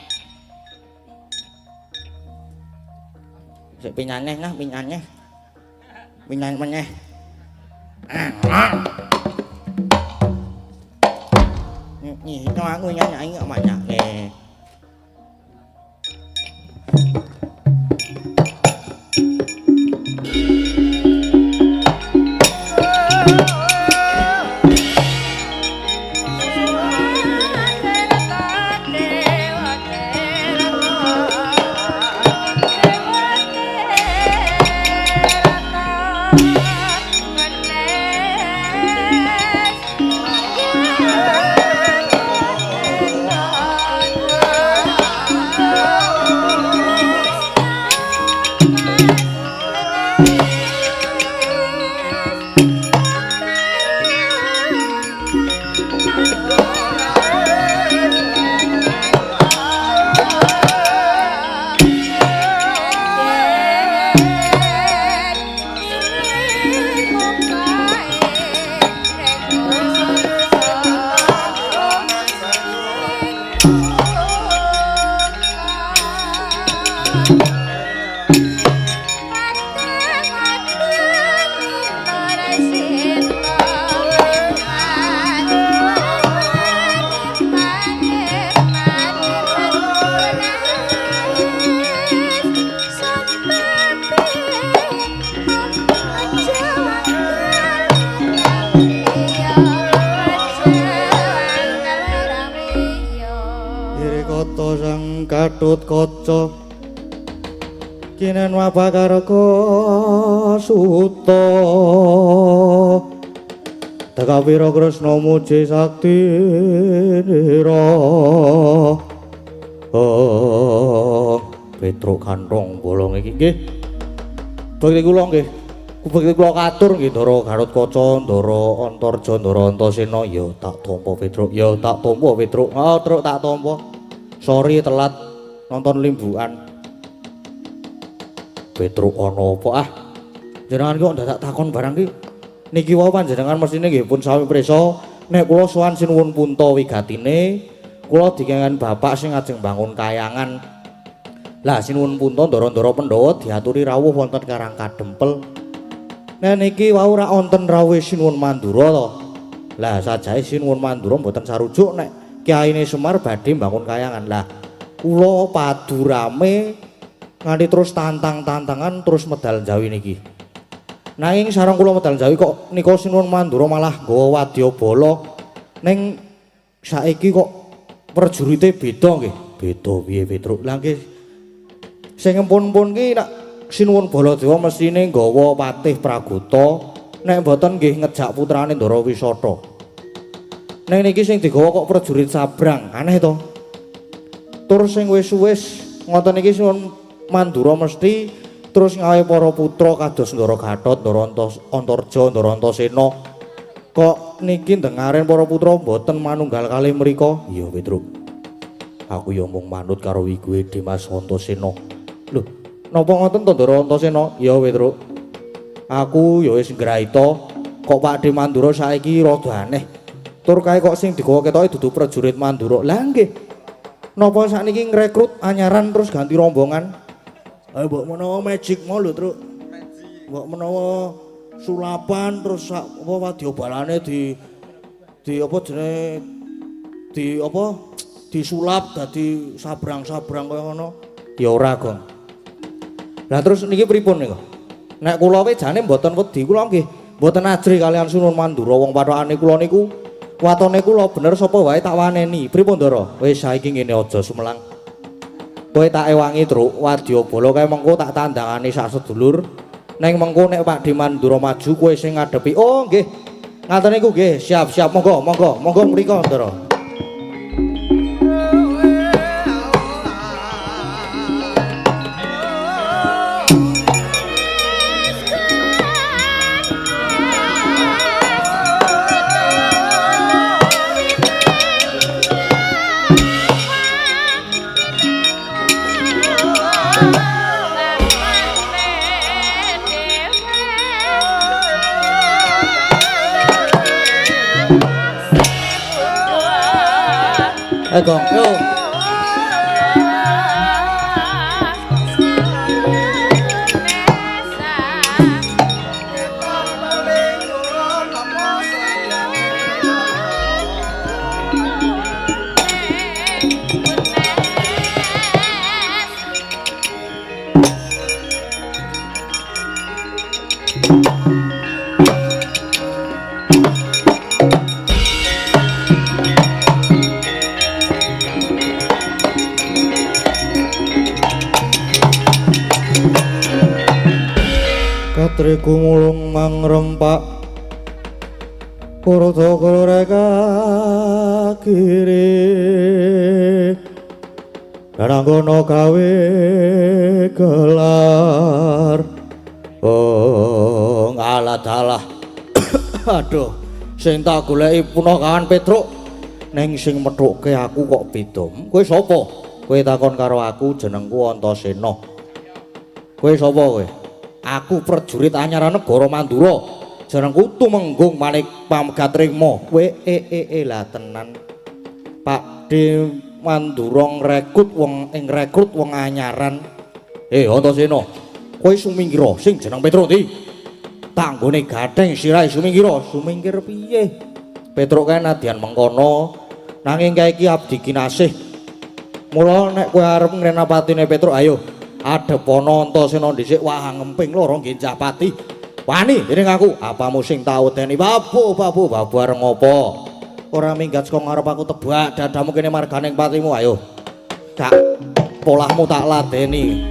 Speaker 1: Sik pinaneh nah, pinaneh. Pinan meneh. Nih, aku nyanyi kok macake. Gatut Kaca kinen wabakarka suta Tekawira Kresna muji sakti nira. Oh, Petruk kantong bolong iki nggih. Bekti kula nggih. Bekti kula katur nggih Ndara Gatotkaca, Ndara Antarja, Ndara Antasena. Ya tak tampa Petruk, ya tak tampa Petruk. Oh, Truk tak tampa. Sorry telat nonton limbukan. Petruk ana apa ah? Jenengan kok dadak takon barang ki. Niki wau panjenengan mestine nggih pun sami prisa nek kula sowan sinuwun punta wigatine, kula dikengen bapak sing ajeng bangun kayangan. Lah sinuwun punta ndara-ndara Pandhawa diaturi rawuh wonten Karang Kadempel. Nek niki wau ra wonten rawuhe Sinuwun Mandura to. Lah sajae Sinuwun Mandura mboten sarujuk nek Kiyaine Semar badhe mbangun kayangan. Lah kula padu rame nganti terus tantang-tantangan terus medal Jawi niki. Nanging sareng kula medal Jawi kok nika Sinuwun Mandura malah nggawa wadyabala. Ning saiki kok prajurite beda nggih. Beda piye Petruk? Lah nggih sing empun-empun ki nek Sinuwun Baladewa mestine nggawa Patih Pragota, nek mboten nggih ngejak putrane Ndara Wisata. Neng niki sing digawa kok prajurit sabrang, aneh to. Tur sing wis-wis ngoten niki Sinuwun Mandura mesti terus ngawe para putra kados Ndara Gatot, Ndara Antarja, Ndara Antasena. Kok niki dengaren para putra mboten manunggal kalih mriko? Iya, Petruk. Aku ya mung manut karo wiguhe Dimas Antasena. Lho, napa ngoten to Ndara Antasena? Iya, Petruk. Aku ya wis ngraita kok Pakdhe Mandura saiki rada aneh. Tur kae kok sing digawa ketoke dudu prajurit Mandura. Lah nggih. Napa sakniki ngrekrut anyaran terus ganti rombongan? Ayo mbok menawa magic mau lho, Truk. Mbok menawa sulapan terus apa wadyabalane di apa jenenge di apa disulap dadi sabrang-sabrang kaya ngono. Ya ora, Gong. Lah terus niki pripun niku? Nek kula we jane mboten wedi, kula nggih mboten ajrih kalian Sunan Mandura wong pathokane kula niku watone kula bener sapa wae tak waneni. Pripun, Ndara? Wis saiki ngene aja sumelang. Kowe tak ewangi, Truk, wadyabala kae mengko tak tandangane sak sedulur. Neng mengko nek Pakdhe Mandura maju kowe sing ngadepi. Oh, nggih. Ngaten niku nggih, siap-siap monggo, monggo, monggo mriko, Ndara. Gong, yo. Katriku mulung mangrempak Kurta kureka kiri Dananggono gawe gelar. Oh ngalah dalah. Aduh, sing tak goleki punakawan Petruk ning sing methuke aku kok beda. Kowe sapa? Kowe takon karo aku, jenengku Antasena. Kowe sapa kowe? Aku prajurit anyaran negara Mandura. Jenengku Tumenggung Manik Pamegatrima. Kowe lah tenan. Pakdhe Mandura ngrekrut wong ing rekrut wong anyaran. Antasena, kowe sumingkira sing jeneng Petruk ndi? Tanggone gatheng sirahe sumingkira. Sumingkir piye? Petruk kae nadyan mengkono nanging kae iki abdi kinasih. Mula nek kowe arep ngrenapatine Petruk ayo adepana Antasena dhisik. Wah ngemping loro nggih pati. Wani dening aku, apamu sing tau deni babu babu babu areng apa? Ora minggat saka ngarep aku tebak dadamu kene marganing patimu ayo. Gak polahmu tak ladeni.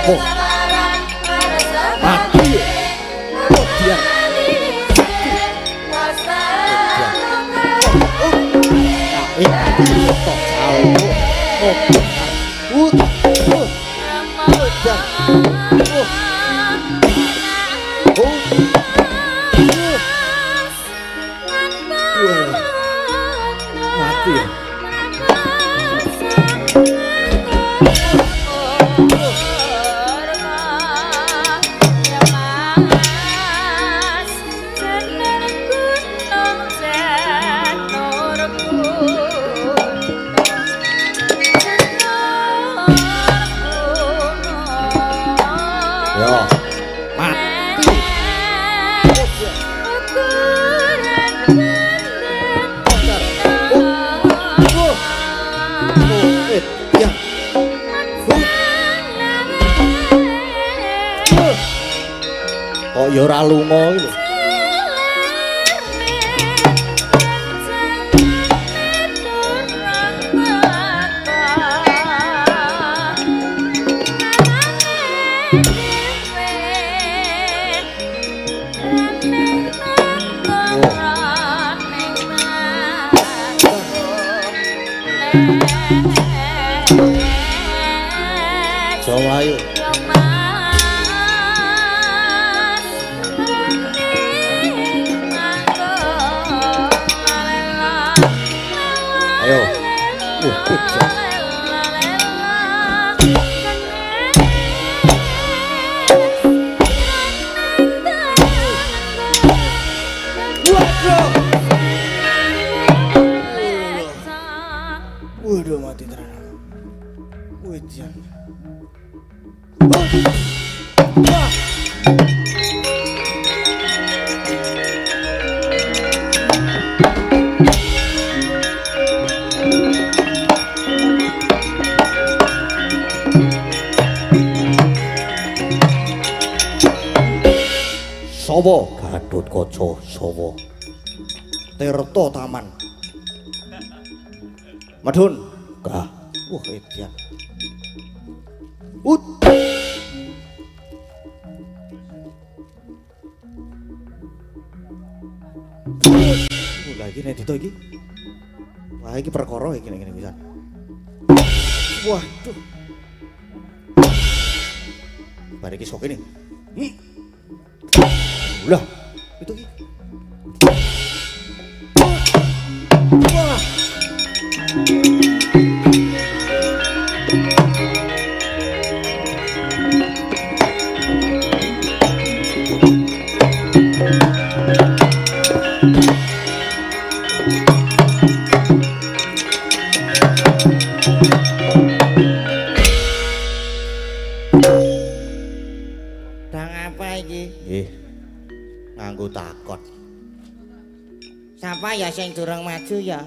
Speaker 1: Apa? Mati. Biar. Mati ya. Kok ya ora lunga iki lho. Jawa ayo. Ayo. Waduh, mati tenan aku. Wejan. Sawa Gatotkaca sawa. Tirta Taman. Medhun. Gah. Wah, edan. Ut. Lah iki nek dito iki. Wah, iki perkara iki nek ngene pisan. Waduh. Bar iki sok kene. Lah, itu iki. Wah.
Speaker 4: Dang apa iki?
Speaker 1: Nggih. Nganggo takon.
Speaker 4: Sapa ya sing durung maju ya?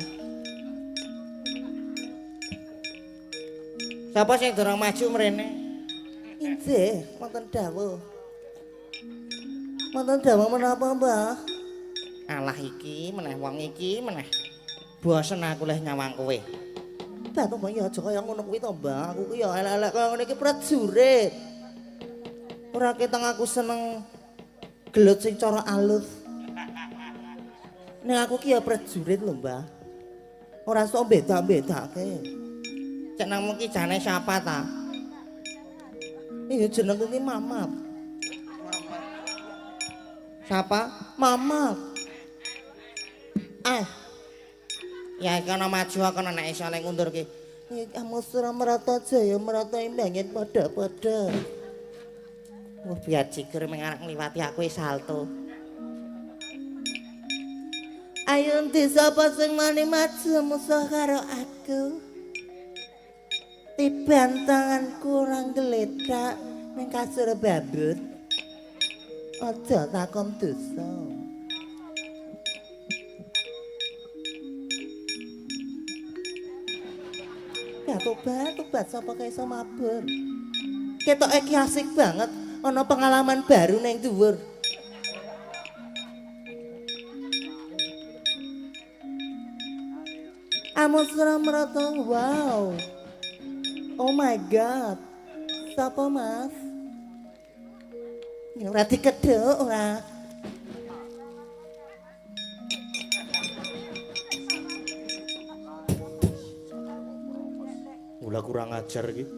Speaker 4: Sapa sing durung maju mrene?
Speaker 5: Inggih, wonten dawuh. Wonten dawuh menapa, Mbah?
Speaker 4: Alah iki meneh wong iki meneh. Bosen aku leh nyawang kowe.
Speaker 5: Mbah, to ya aja kaya ngono kuwi to, Mbah. Aku ki ya elek-elek kaya ngene iki prajurit. Ora ketang aku seneng gelut sing cara alus. Nek aku ki ya prajurit lho, Mbah. Ora sok beda-bedake.
Speaker 4: Jenengmu ki jane siapa ta?
Speaker 5: Iya, jenengku ki Mamat.
Speaker 4: Siapa?
Speaker 5: Mamat.
Speaker 4: Ah. Ya kono maju kono nek iso nek ngundur ki.
Speaker 5: Kamu Suramerta Jaya merata imbangin padha-padha.
Speaker 4: Wah, biar jiger mengarang ngliwati aku salto.
Speaker 5: Ayo endi sapa sing wani maju musuh karo aku? Tiban tanganku ora gletak ning kasur babut. Aja takon dosa. Ya tobat, tobat sapa kae iso mabur. Ketoke iki asik banget, ana pengalaman baru ning dhuwur. Amos Suramerta, wow. Oh my god. Sapa, Mas? Ya ora dikedhuk ora.
Speaker 2: Ula kurang ajar iki.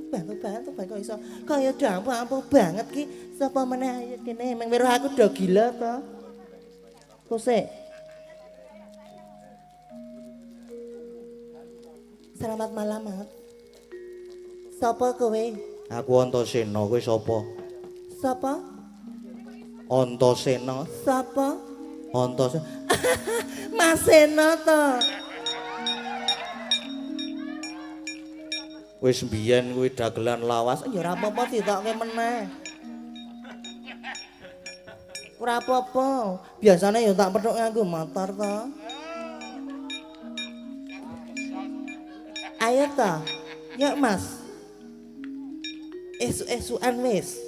Speaker 5: Bantu-bantu bae kok iso kaya ampuh-ampuh banget ki. Sapa meneh ayo kene meng weruh aku do gila to. Kosek. Selamat malam, Mas. Sapa kowe?
Speaker 2: Aku Antasena, kowe sapa?
Speaker 5: Sapa?
Speaker 2: Antasena.
Speaker 5: Sapa?
Speaker 2: Antasena.
Speaker 5: Mas Sena to.
Speaker 2: Wis mbiyen kuwi dagelan lawas.
Speaker 5: Ya ora apa-apa ditokke meneh. Ora apa-apa. Biasane ya tak petuk nganggo motor to. Ayo ta. Yuk, Mas. Esuk-esukan wis.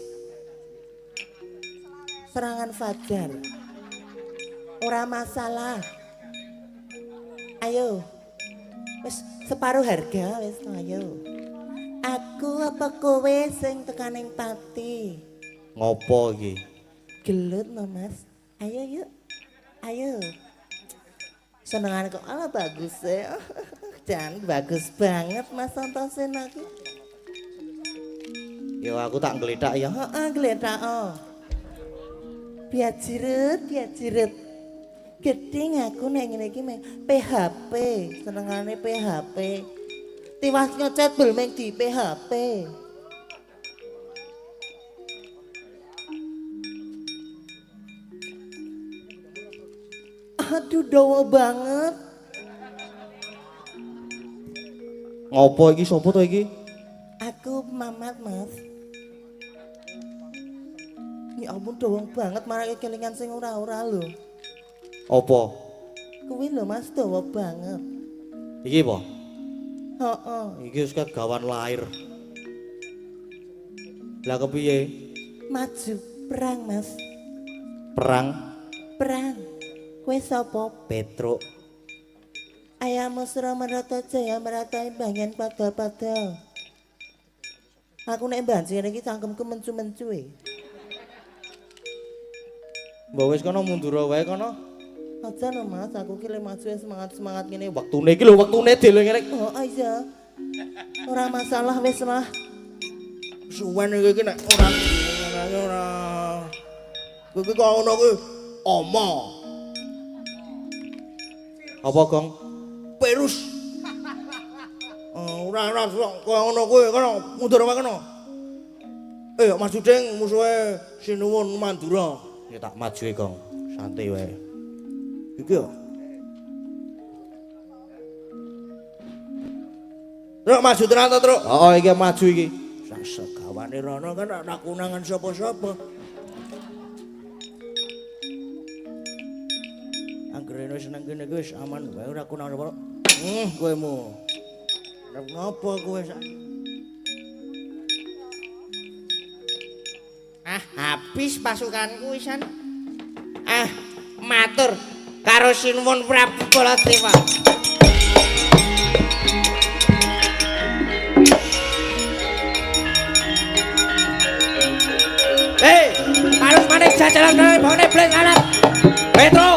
Speaker 5: Serangan fajar. Ora masalah. Ayo. Wis separuh harga wis ayo. Aku apa kowe sing tekaning pati?
Speaker 2: Ngopo iki?
Speaker 5: Gelut no, Mas. Ayo yuk. Ayo. Senengane kok ala bagus e. Jan bagus banget Mas Antasena iki.
Speaker 2: Ya aku tak nglethak ya.
Speaker 5: Heeh, nglethak. Oh. Biajiret, biajiret. Gedhe aku nek ngene iki meng PHP, senengane PHP. Tiwas ngechat bel meng di PHP. Aduh, dawa banget.
Speaker 2: Ngopo iki sapa to iki?
Speaker 5: Aku Mamat, Mas. Ya ampun dawa banget marake kelingan sing ora-ora lho.
Speaker 2: Apa?
Speaker 5: Kuwi lho Mas dawa banget.
Speaker 2: Iki apa?
Speaker 5: Heeh.
Speaker 2: Iki wis kegawan lahir. Lah kepiye?
Speaker 5: Maju perang, Mas.
Speaker 2: Perang?
Speaker 5: Perang. Kowe sapa?
Speaker 2: Petruk.
Speaker 5: Ayamu sira merata jaya merata imbangan pada-pada. Aku nek mbanci ngene iki cangkemku mencu-mencu e.
Speaker 2: Mbok wis kono mundur wae kono.
Speaker 5: Aja no Mas, aku ki le maju semangat-semangat ngene.
Speaker 2: Wektune iki lho, wektune dhewe ngene.
Speaker 5: Oh iya. Ora masalah wis lah.
Speaker 1: Suwen iki nek ora ora. Kowe iki kok ngono kuwi oma.
Speaker 2: Apa, Gong?
Speaker 1: Virus. Ora ora kok ngono kuwi kono mundur wae kono. Mas Judeng musuhe Sinuwun Mandura.
Speaker 2: Ya tak maju e, Gong. Santai wae.
Speaker 1: Iki yo. Truk maju tenan to, Truk?
Speaker 2: Heeh, iki maju iki.
Speaker 1: Sak segawane rono kan ora konangan sapa-sapa. Anggere wis nang kene wis aman wae ora konangan sapa. Kowe mu. Arep ngopo kowe sak?
Speaker 4: Ah, habis pasukanku wisan. Ah, matur karo Sinuwun Prabu Baladewa. Hei, harus manik jajaran gawe bone bling anak.
Speaker 1: Petro.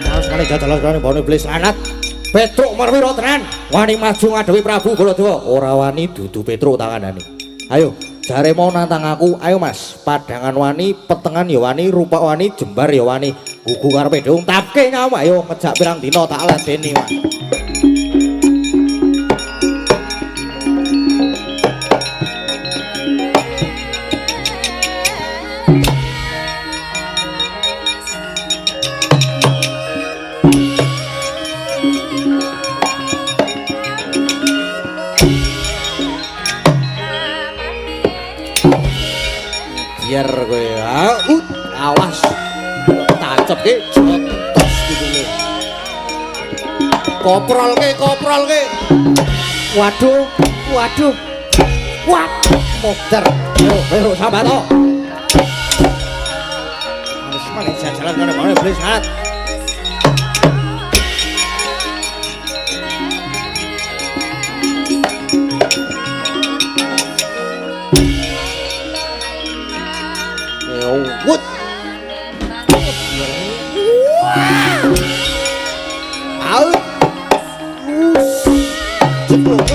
Speaker 2: Harus manik jajaran gawe bone bling anak. Petruk Marwira tenan wani maju ngadepi Prabu Baladewa. Ora wani dudu Petruk tanganane. Ayo, jare mau nantang aku. Ayo Mas, padangan wani, petengan ya wani, rupak wani, jembar ya wani. Gugu karepe dhewe tapke nyawa. Ayo ngejak pirang dina tak ladeni, Mas. Biar kowe awas tancepke jotos gitu. Koprolke, koprolke. Waduh, waduh. Wah, modar. Yo, weruh sambat to. Harus malah jalan kene bone beli sangat.
Speaker 1: Out. Us. Jeblok.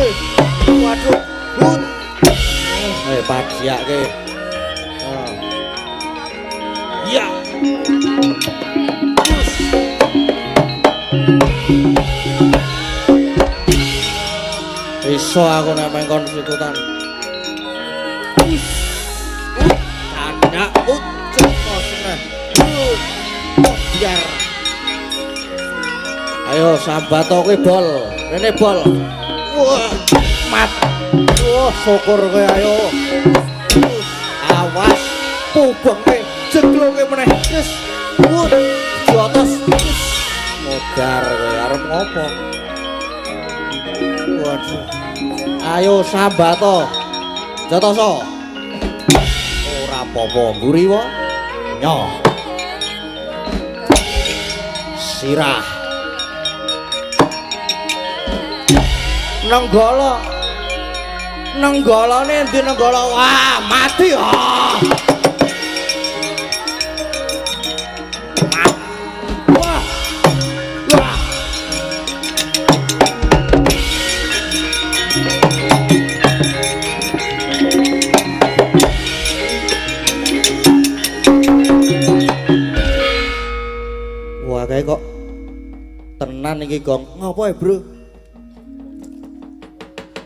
Speaker 1: Waduh. Hut. Pajiake. Ya. Iso aku nek mengkon sikutan. Tandak ucap seneh. Biar. Ayo sambato kowe bol. Rene bol. Wah, mat. Wah, syukur kowe ayo. Awas pubenge jeglonge meneh. Wis. Wah, jotos. Modar kowe arep ngopo? Waduh. Ayo sambato. Jotoso. Ora apa-apa mburi wae. Nyoh. Sirah. Nenggala. Nenggalane endi Nenggala? Wah, mati ah. Wah. Wah. Wah, kae kok tenan iki, Gong.
Speaker 5: Ngopo ya, Bro?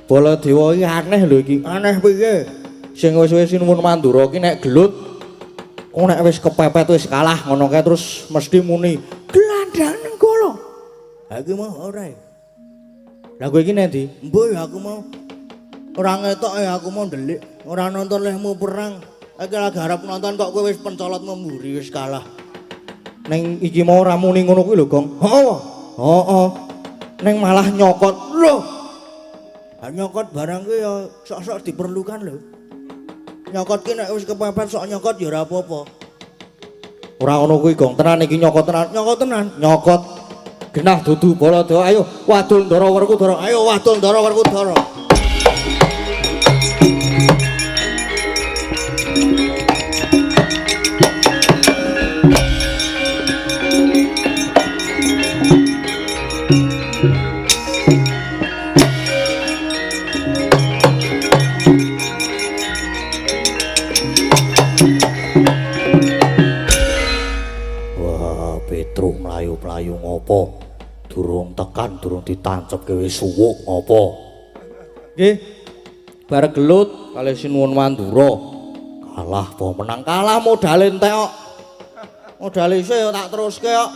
Speaker 1: Baladewa iki aneh lho iki.
Speaker 5: Aneh piye?
Speaker 1: Sing wis-wis sinuwun Mandura iki nek gelut kok nek wis kepepet wis kalah ngono kae terus mesti muni
Speaker 5: gelandang Nenggala. Ha iki mau ora ya?
Speaker 1: Lah kowe iki nek ndi?
Speaker 5: Mbuh ya aku mau ora ngetok ya aku mau ndelik, ora nonton lehmu perang. Iki lagi arep nonton kok kowe wis pencolot mburi wis kalah.
Speaker 1: Neng iki mau ora muni ngono kuwi lho, Gong.
Speaker 5: Heeh.
Speaker 1: Heeh. Neng malah nyokot.
Speaker 5: Lho. Ha nyokot barang kuwi ya sok-sok diperlukan lho. Nyokot ki nek wis kepepet sok nyokot ya ora apa-apa.
Speaker 1: Ora ngono kuwi, Gong. Tenan iki nyokot tenan.
Speaker 5: Nyokot tenan.
Speaker 1: Nyokot. Genah dudu Baladewa. Ayo wadul Ndara Werkudara.
Speaker 5: Ayo wadul Ndara Werkudara.
Speaker 1: Mlayu-mlayu ngopo? Durung tekan, durung ditancepke wis suwuk ngopo? Nggih. Bar gelut kalih Sinuwun Mandura. Kalah apa menang? Kalah modale entek kok. Modale isih ya tak teruske kok.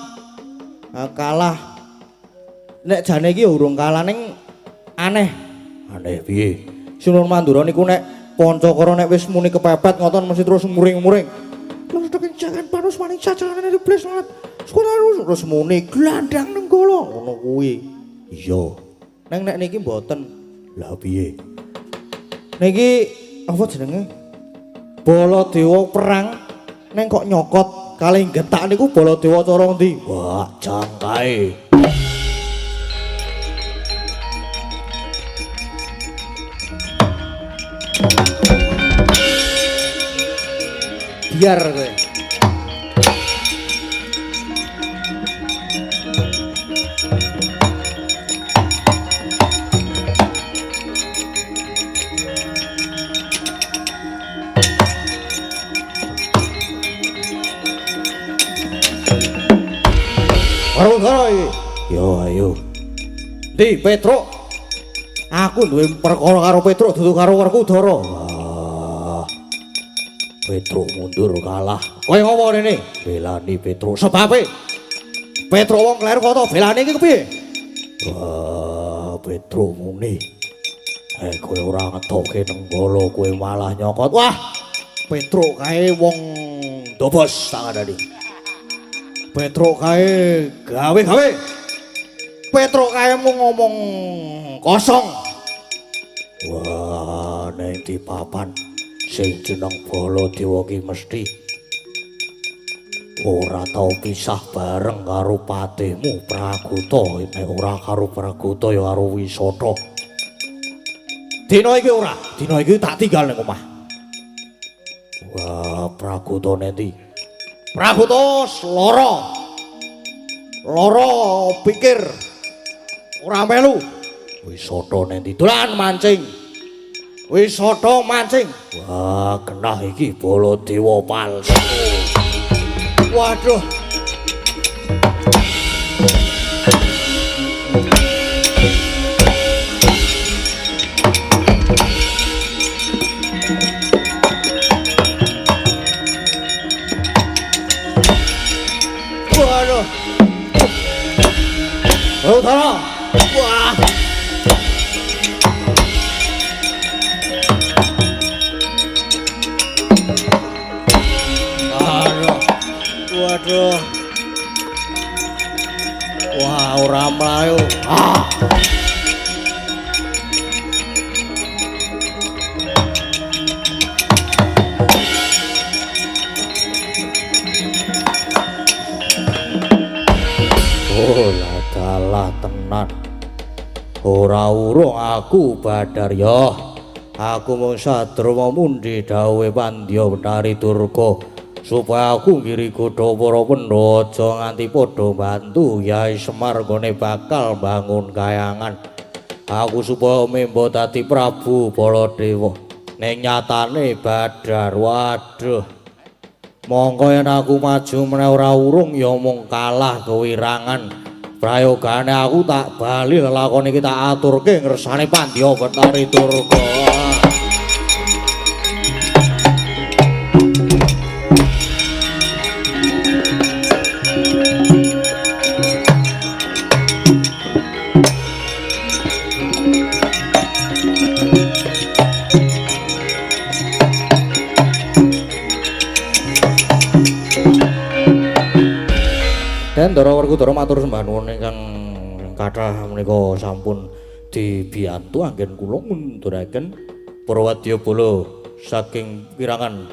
Speaker 1: Ha kalah. Nek jane iki ya urung kalah ning aneh. Aneh piye? Sinuwun Mandura niku nek Pancakara nek wis muni kepepet ngoten mesti terus muring-muring. Jangan panus maning sajaran iblis banget. Sekolah terus muni glandang Nenggala ngono kuwi. Iya. Neng nek niki mboten. Lah piye? Niki apa jenenge? Baladewa perang neng kok nyokot kalih getak niku Baladewa cara ndi? Wah, jangkae. Biar kowe. Werkudara iki. Yo ayo. Ndi Petruk? Aku duwe perkara karo Petruk dudu karo Werkudara. Wah. Petruk mundur kalah. Kowe ngopo rene? Belani Petruk. Sebabe Petruk wong kleru kok to belani iki kepiye? Wah, Petruk muni. Kowe ora ngetoke Nenggala, kowe malah nyokot. Wah, Petruk kae wong dobos tak kandhani. Petruk kae gawe-gawe. Petruk kae mung ngomong kosong. Wah, ning di papan sing jeneng Baladewa ki mesti ora tau pisah bareng karo patihmu Praguta. Nek ora karo Praguta ya karo Wisata. Dina iki ora, dina iki tak tinggal ning omah. Wah, Praguta nendi? Praguta lara. Loro pikir ora melu. Wisata nendi dolan mancing. Wisata mancing. Wah, genah iki Baladewa palsu. Waduh. Waduh. Utara. Wah. Aduh. Waduh. Wah, ora mlayu. Ah. Oh, dalah tenan. Ora urung aku Badar ya. Aku mung sadruma mundi dawuhe Pandya Betari Durga supaya aku ngiri godha para Pandhawa aja nganti padha bantu Yai Semar nggone bakal bangun kayangan. Aku supaya membo dadi Prabu Baladewa. Ning nyatane Badar, waduh. Mongko yen aku maju meneh ora urung ya mung kalah kewirangan. Prayogane aku tak bali lelakon iki tak aturke ngersane Pandya Betari Durga. Den Ndara Werkudara matur sembah nuwun ingkang kathah menika sampun dibiyantu anggen kula ngunduraken para wadyabala saking kirangan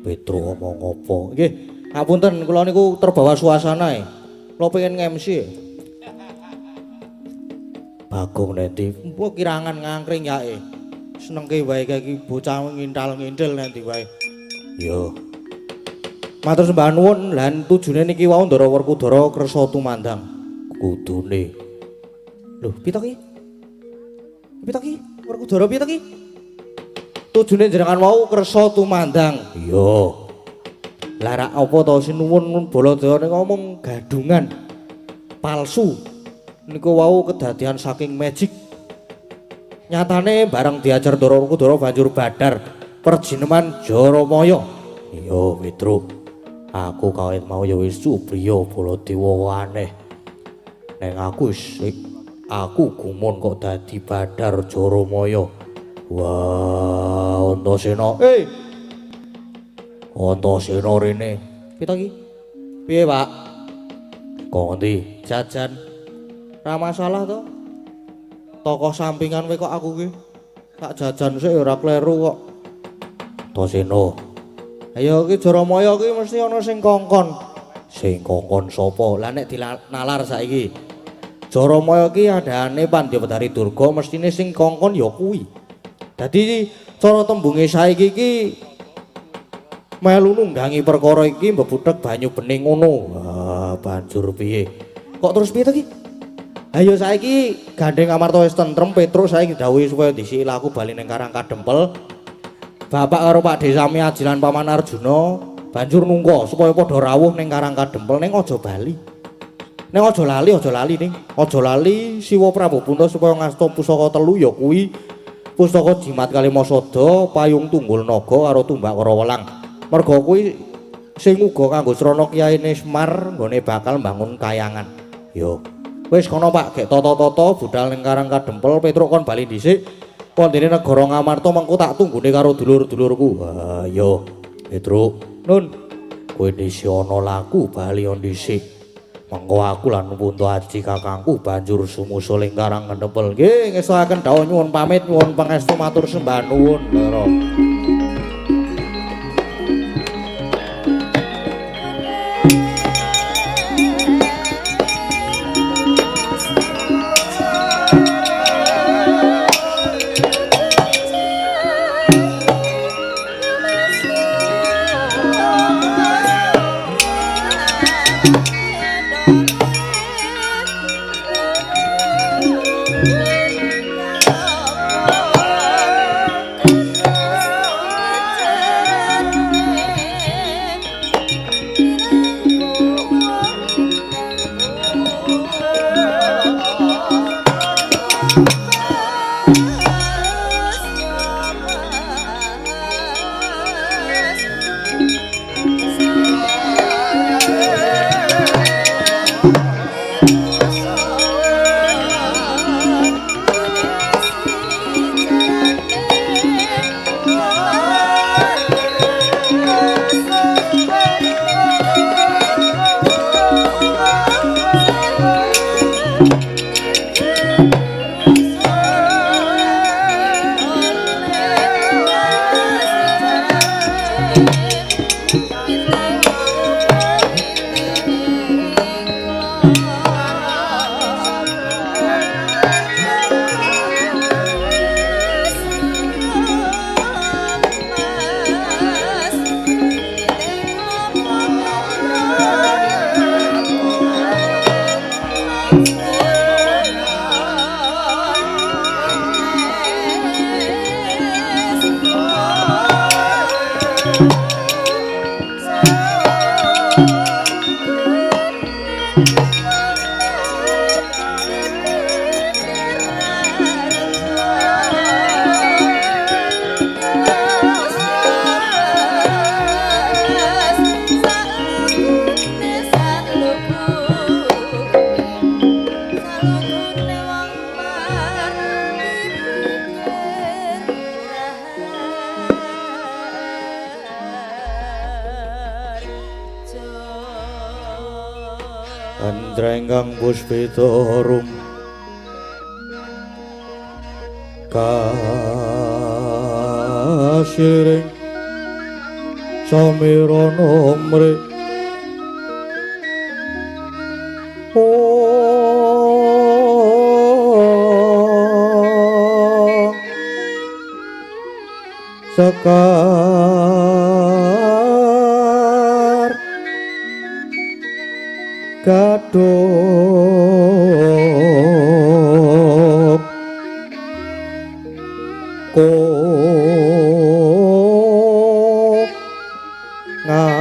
Speaker 1: Petro omong apa. Nggih, ngapunten kula niku terbawa suasana e. Kula pengen nge-MC. Bagong nendi? Mbok kirangan ngangkring yae. Senengke wae iki bocah ngintal-ngintil nendi wae. Yo. Matur sembah nuwun lan tujune niki wau Ndara Werkudara kersa tumandang kudune. Lho, piye to ki? Piye to ki? Werkudara piye to ki? Tujune jenengan wau kersa tumandang. Iya. Lah rak apa to sinuwun Baladewa ngomong gadungan palsu. Niku wau kedadian saking magic. Nyatane bareng diajar Ndara Werkudara banjur badar perjineman Jaramaya. Iya, Petruk. Aku kawit mau ya wis supriya Baladewa aneh. Neng aku wis aku gumun kok dadi Badar Jaramaya. Wah, Antasena. Eh. Antasena rene. Piye to iki? Piye, Pak? Kok ngendi? Jajan. Ora masalah to. Tokoh sampingan kowe kok aku ki. Tak jajan sik ora kleru kok. Antasena. Ayo iki Jaramaya iki mesti ana sing kongkon. Sing kongkon sapa? Lah nek dinalar saiki. Jaramaya iki adane Pandya Betari Durga mestine sing kongkon ya kuwi. Dadi cara tembunge saiki iki melu nunggangi perkara iki mbebuthek banyu bening ngono. Wah, banjur piye? Kok terus piye to iki? Ayo saiki gandeng Amarta wis tentrem Petruk saiki didhawuhi supaya dhisiki laku bali ning Karang Kadempel. Bapak karo Pak Desami Aji lan Paman Arjuna banjur nungka supaya padha rawuh ning Karang Kadempel ning aja bali. Ning aja lali ning. Aja lali Siwa Prabu Punta supaya ngasta pusaka telu ya kuwi pustaka Jimat Kalimasada, Payung Tunggul Naga karo Tumbak Karawelang. Merga kuwi sing uga kanggo srana kiyaine Semar nggone bakal mbangun kayangan. Yo. Wis kono Pak, gek tata-tata budal ning Karang Kadempel, Petruk kon bali dhisik. Wondene negara Ngamarta mengko tak tunggune karo dulur-dulurku. Ha yo, Petruk. Nun, kowe dhisik ana laku bali dhisik. Mengko aku lan Punta Aji kakangku banjur sumusul ing Karang Kadempel. Nggih, ngestokaken dawuh nyuwun pamit, nyuwun pangestu matur sembah nuwun, Ndara.
Speaker 3: Thank you.
Speaker 2: Andrengkang puspita rum kasiring samirana mri Sekar gadhok ko ngas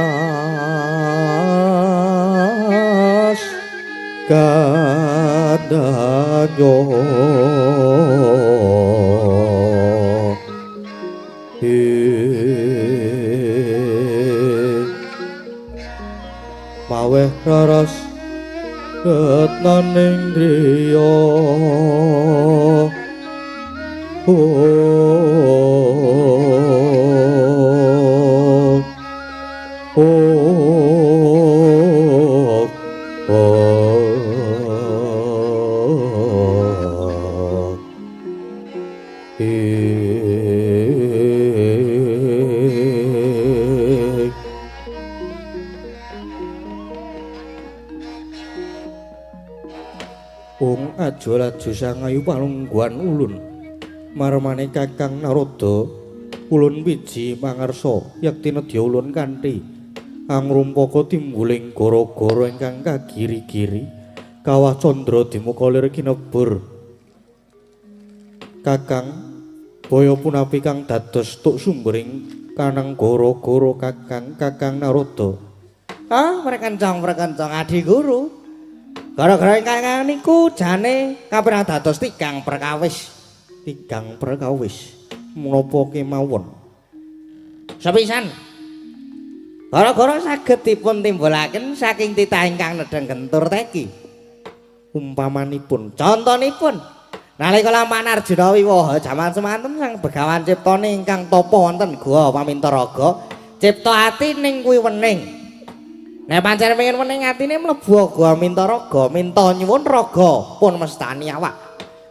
Speaker 2: gadanyo maweh raras retnaning driya. Aja laju sangayu palungguhan ulun marmane Kakang Narada ulun wiji mangarsa yekti nedya ulun kanthi angrumpaka timbuling gara-gara ingkang kagiri-giri kawah candra dimuka lir kinebur. Kakang baya punapi kang dados tuk sumbering kanang gara-gara Kakang Kakang Narada.
Speaker 4: Ah, prekencong-prekencong adi guru. Gara-gara ingkang niku jane kaperang dados tigang perkawis.
Speaker 2: Tigang perkawis menapa kemawon?
Speaker 4: Sepisan. Gara-gara saged dipun timbulaken saking titah ingkang nedheng gentur teki.
Speaker 2: Umpamanipun,
Speaker 4: contonipun nalika lampahan Arjuna wiwaha jaman semanten sang Begawan ciptane ingkang tapa wonten Guwa Pamintaraga, cipta ati ning kuwi wening. Nek pancen pengen wening atine mlebu Guwa Mintaraga, minta nyuwun raga pun mestani awak.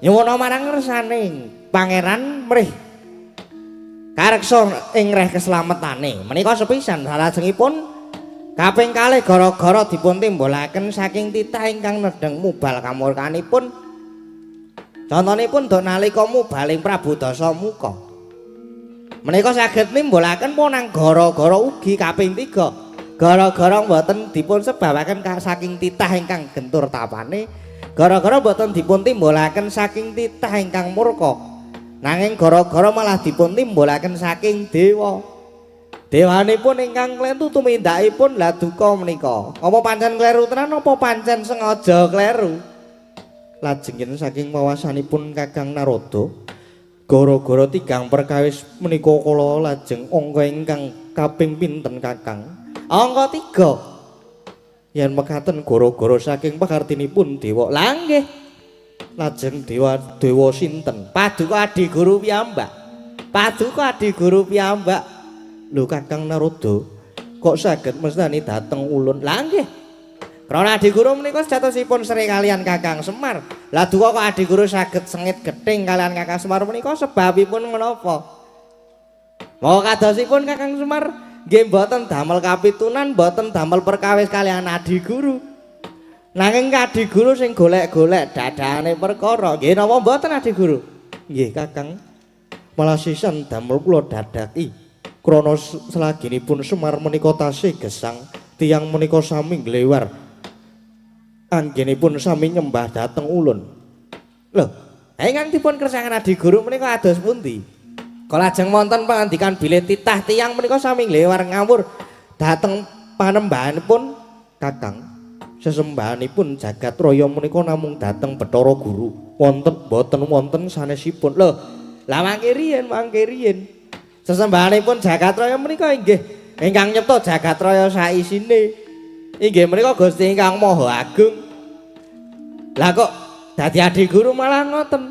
Speaker 4: Nyuwun marang ngersane pangeran mrih kareksa ing reh keslametane. Menika sepisan salajengipun kaping kalih gara-gara dipun timbulaken saking titah ingkang nedheng mubal kamurkanipun. Contonipun dok nalika mubaling Prabu Dasamuka. Menika saged nimbulaken ponang gara-gara ugi kaping 3. Gara-gara mboten dipun sebabaken saking titah ingkang gentur tapane, gara-gara mboten dipun timbulaken saking titah ingkang murka, nanging gara-gara malah dipun timbulaken saking dewa. Dewanipun ingkang klentu tumindakipun lah duka menika. Apa pancen kleru tenan apa pancen sengaja kleru?
Speaker 2: Lajeng saking wawasanipun Kakang Narada, gara-gara tigang perkawis menika kala lajeng angka ingkang kaping pinten Kakang?
Speaker 4: Angka 3.
Speaker 2: Yen mekaten gara-gara saking pakartinipun dewa.
Speaker 4: Lah nggih.
Speaker 2: Lajeng dewa sinten?
Speaker 4: Paduka Adi Guru piyambak. Paduka Adi Guru piyambak.
Speaker 2: Lho Kakang Narada, kok saged mestani dhateng ulun?
Speaker 4: Lah nggih. Krana Adi Guru menika sejatosipun sering kalian Kakang Semar. Lah duka kok Adi Guru saged sengit gething kalian Kakang Semar menika sebabipun menapa? Mawa kadosipun Kakang Semar nggih mboten damel kapitunan, mboten damel perkawis kalian Adi Guru. Nanging Adi Guru sing golek-golek dadane perkara. Nggih napa mboten Adi Guru?
Speaker 2: Nggih Kakang. Malah sisan damel kula dadaki. Krana selaginipun Semar menika tasih gesang, tiyang menika sami nglewar. Anggenipun sami nyembah dhateng ulun.
Speaker 4: Lho, ingkang dipun kersakaken Adi Guru menika ados pundi? Kala lajeng wonten pangandikan bilih titah tiyang menika sami nglewar ngawur dhateng panembahanipun
Speaker 2: Kakang. Sesembahanipun jagat raya menika namung dhateng Bathara Guru. Wonten boten wonten sanesipun.
Speaker 4: Lho, lah mangke riyin, sesembahanipun jagat raya menika inggih ingkang nyipta jagat raya saisine. Inggih menika Gusti ingkang Maha Agung. Lah kok dadi Adi Guru malah ngoten?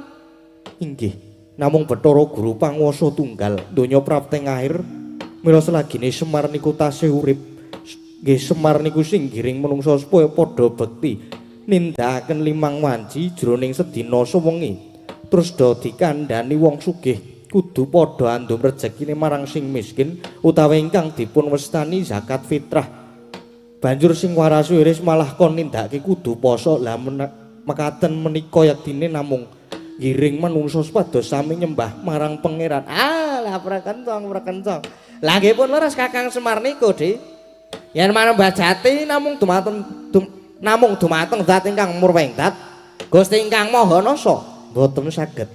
Speaker 2: Inggih, namung Bathara Guru panguwasa tunggal donya prapteng akhir. Mila selagine Semar niku tasih urip, nggih Semar niku sing ngiring menungsa supaya padha bekti nindakaken limang wanci jroning sedina sewengi. Terus do dikandhani wong sugih kudu padha andum rejekine marang sing miskin utawa ingkang dipun wastani zakat fitrah. Banjur sing waras wiris malah kon nindakake kudu poso. Lah mekaten menika yektine namung ngiring manungsa supados sami nyembah marang pangeran.
Speaker 4: Ah, lah prekencong. Lah nggih pun leres Kakang Semar niku, Dik. Yen manembah jati namung dumateng zat ingkang murweng dat Gusti ingkang Maha Nasa
Speaker 2: mboten saged.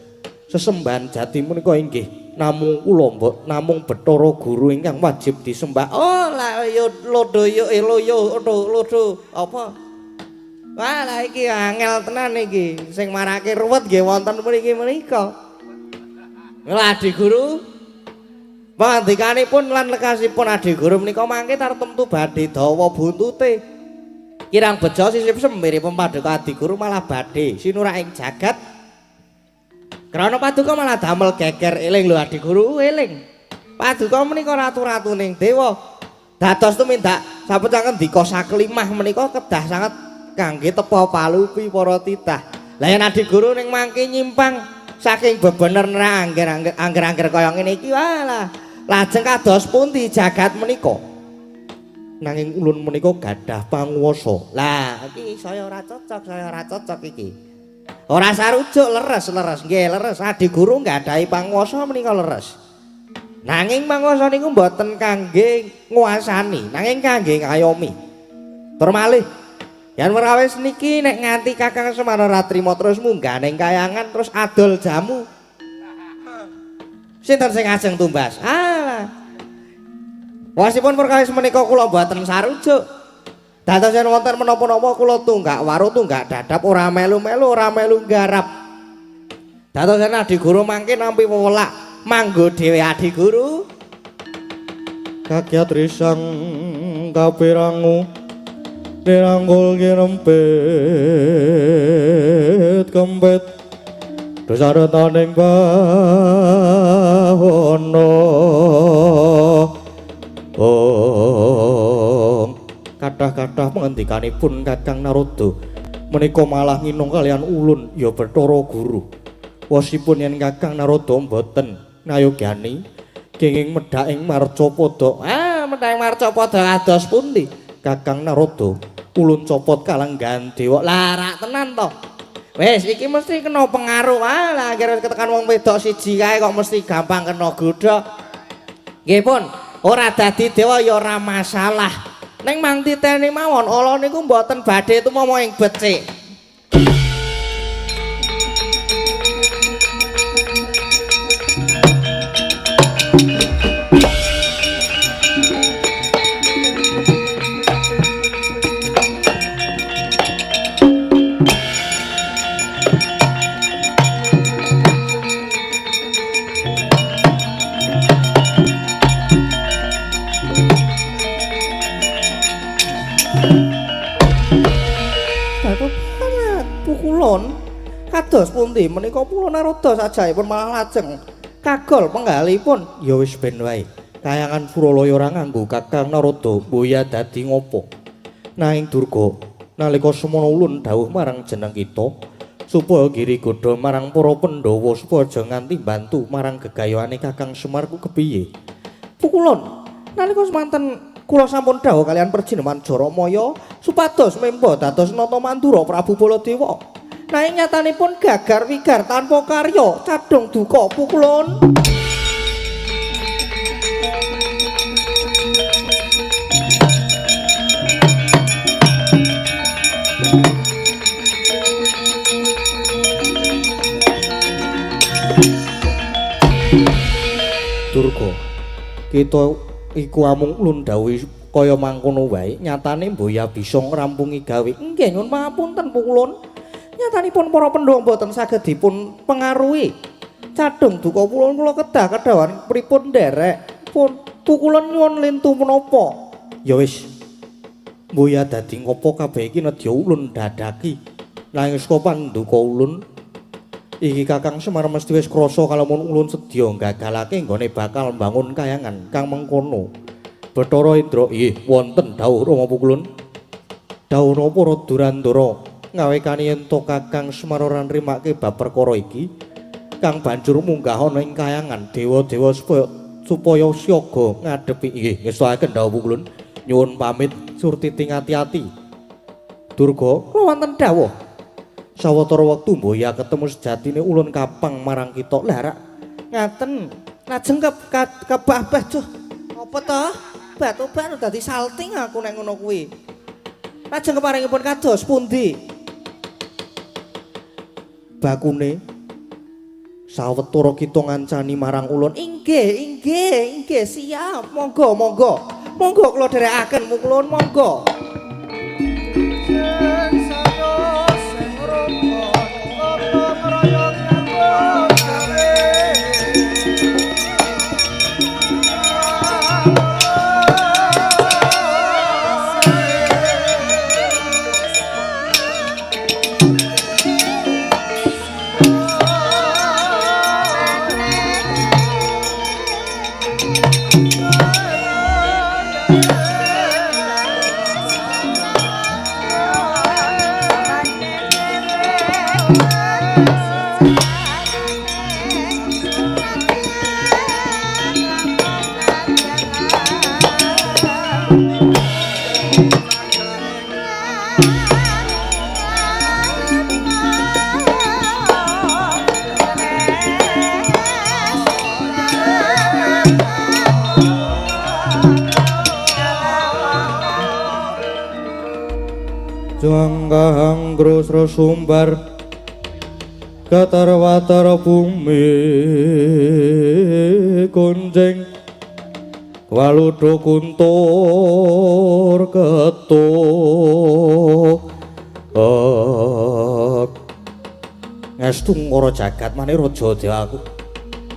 Speaker 2: Sesembahan jati menika inggih namung kula mbok namung Bathara Guru ingkang wajib disembah.
Speaker 4: Oh lah yo lodo yo loyo lodo apa? Wah lah iki angel tenan iki sing marake ruwet nggih wonten mriki menika. Lah Adi Guru pangandikanipun lan lekasipun Adi Guru menika mangke tartemtu badhe dawa buntute. Kirang bejo sisip semiripun paduka Adi Guru malah badhe sinurak ing jagat. Krana paduka malah damel geger. Eling lho Adi Guru, eling. Paduka menika ratu-ratuning dewa. Dados tumindak sapecah ngendika sakelimah menika kedah sanget kangge tepa palupi para titah. Lah yen Adi Guru ning mangke nyimpang saking bebener angger-angger kaya ngene iki, walah lajeng kados pundi jagat menika?
Speaker 2: Nanging ulun menika gadah panguwasa.
Speaker 4: Lah iki saya ora cocok, iki. Ora sarujuk leres nggih leres. Adi Guru nggadahi panguwasa menika leres. Nanging panguwasa niku mboten kangge nguasani, nanging kangge ngayomi. Tur malih yen perkawis niki nek nganti Kakang Semar ora trima terus munggah ning kayangan terus adol jamu. Sinten sing ajeng tumbas? Ah. Wasipun perkawis menika kula mboten sarujuk. Dados yen wonten menapa-napa kula tunggak waru tunggak dadap ora melu-melu ora melu nggarap. Dados yen Adi Guru mangke nampi wewelak manggo dhewe Adi Guru.
Speaker 2: Kakyat risang kapirangu dirangkul kirempit kempit desaretaning bahono. Oh, kathah-kathah pengendikanipun Kakang Narada menika malah nginung kalian ulun ya Bathara Guru. Wasipun yen Kakang Narada mboten ngayogyani kenging medhak ing marcapada.
Speaker 4: Ah, medhak ing marcapada kados pundi?
Speaker 2: Kakang Narada ulun copot kalenggahan dewa.
Speaker 4: Lah rak tenan to. Wis iki mesti kena pengaruh. Ah, lah kira ketekan wong wedok siji kae kok mesti gampang kena godha. Nggih pun, ora dadi dewa ya ora masalah. Ning mang titeni mawon ala niku mboten badhe tumama ing becik. Pukulun kados pundi menika kula Narada sajahipun malah lajeng kagol penggalipun.
Speaker 2: Ya wis ben wae. Kayangan Suralaya ora nganggo Kakang Narada, boya dadi ngopo. Nanging Durga, nalika semono ulun dawuh marang jeneng kita supaya giri godha marang para Pandhawa supaya aja nganti bantu marang gegayuhane Kakang Semar ku kepiye?
Speaker 4: Pukulun, nalika semanten kula sampun dawuh kalian perjineman Jaramaya supados memba dados nata mandura Prabu Baladewa. Nanging nyatanipun gagar wigar tanpa karya, cadhong duka pukulun.
Speaker 2: Durga, kita iku amung ulun dawuhi kaya mangkono wae, nyatane mboya bisa ngrampungi gawe.
Speaker 4: Nggih, nyuwun pangapunten pukulun. Nyatanipun para Pandhawa mboten saged dipun pengaruhi. Cadhong duka pukulun kula kedah kedawan pripun nderek. Pun pukulun nyuwun lintu menapa?
Speaker 2: Ya wis. Mboya dadi ngopo kabeh iki nedya ulun dadaki. Nanging saka panduka ulun iki Kakang Semar mesti wis krasa kalamun ulun sedya gagalake nggone bakal mbangun kayangan kang mengkono. Bathara Indra, inggih wonten dawuh Rama Pukulun. Dawuh napa para Durandara ngawekani yen to Kakang Semar ora nrimake bab perkara iki kang banjur munggah ana ing kayangan dewa-dewa supaya siaga ngadepi. Inggih ngestokaken dawuh Pukulun. Nyuwun pamit surtiting ati-ati. Durga,
Speaker 4: kula wonten dawuh.
Speaker 2: Sawetara wektu mboya ketemu sejatine ulun kapang marang kita.
Speaker 4: Lah rak ngaten lajeng kebah-bah duh. Apa to? Batu-batu dadi salting aku nek ngono kuwi. Lajeng keparingipun kados pundi?
Speaker 2: Bakune sawetara kita ngancani marang ulun.
Speaker 4: Inggih, inggih, inggih siap. Monggo, monggo. Monggo kula dherekaken mukulun monggo.
Speaker 2: Jangkahang grosro sumbar katar watar bumi kunjing waludo kuntur ketuk ngestu ngoro jagat mane raja dewaku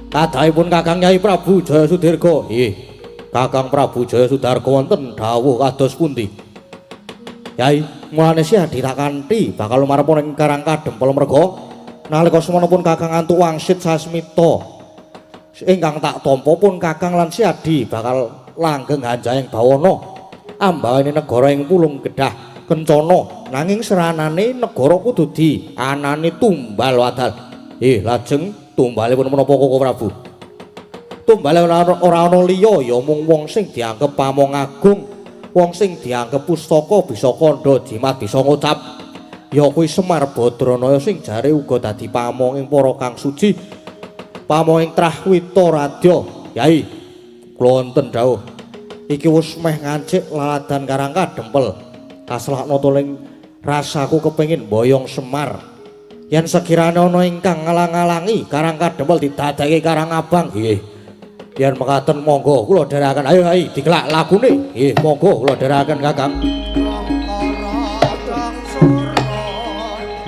Speaker 2: kadhahipun Kakang Kyai Prabu Jaya Sudirga. Nggih, Kakang Prabu Jaya Sudarga wonten dawuh kados pundi? Yai, mulane si adi tak kanthi bakal lumarep ing Karang Kadempel merga nalika semono pun Kakang antuk wangsit sasmita ingkang tak tampa pun Kakang lan si adi bakal langgeng hanjayeng bawana ambawane negara ing Pulung Kedah Kencana, nanging seranane negara kudu di anane tumbal wadal. Lajeng tumbalipun menapa Koko Prabu? Tumbale ora ana liya ya mung wong sing dianggep pamong agung, wong sing dianggep pustaka bisa kandha jimat bisa ngucap, ya kuwi Semar Badranaya sing jare uga dadi pamong ing para kang suci, pamong ing trah Wita Radya. Yai, kula wonten dawuh iki wis meh ngancik laladan Karang Kadempel. Kaselakna tuling rasaku kepengin mboyong Semar. Yen sekirane ana ingkang ngalang-alangi Karang Kadempel didadekake Karang Abang. Nggih. Yen mekaten monggo kula dherekaken. Ayo ayo dikelak lagune. Nggih, monggo kula dherekaken Kakang.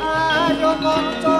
Speaker 6: Ayo kanca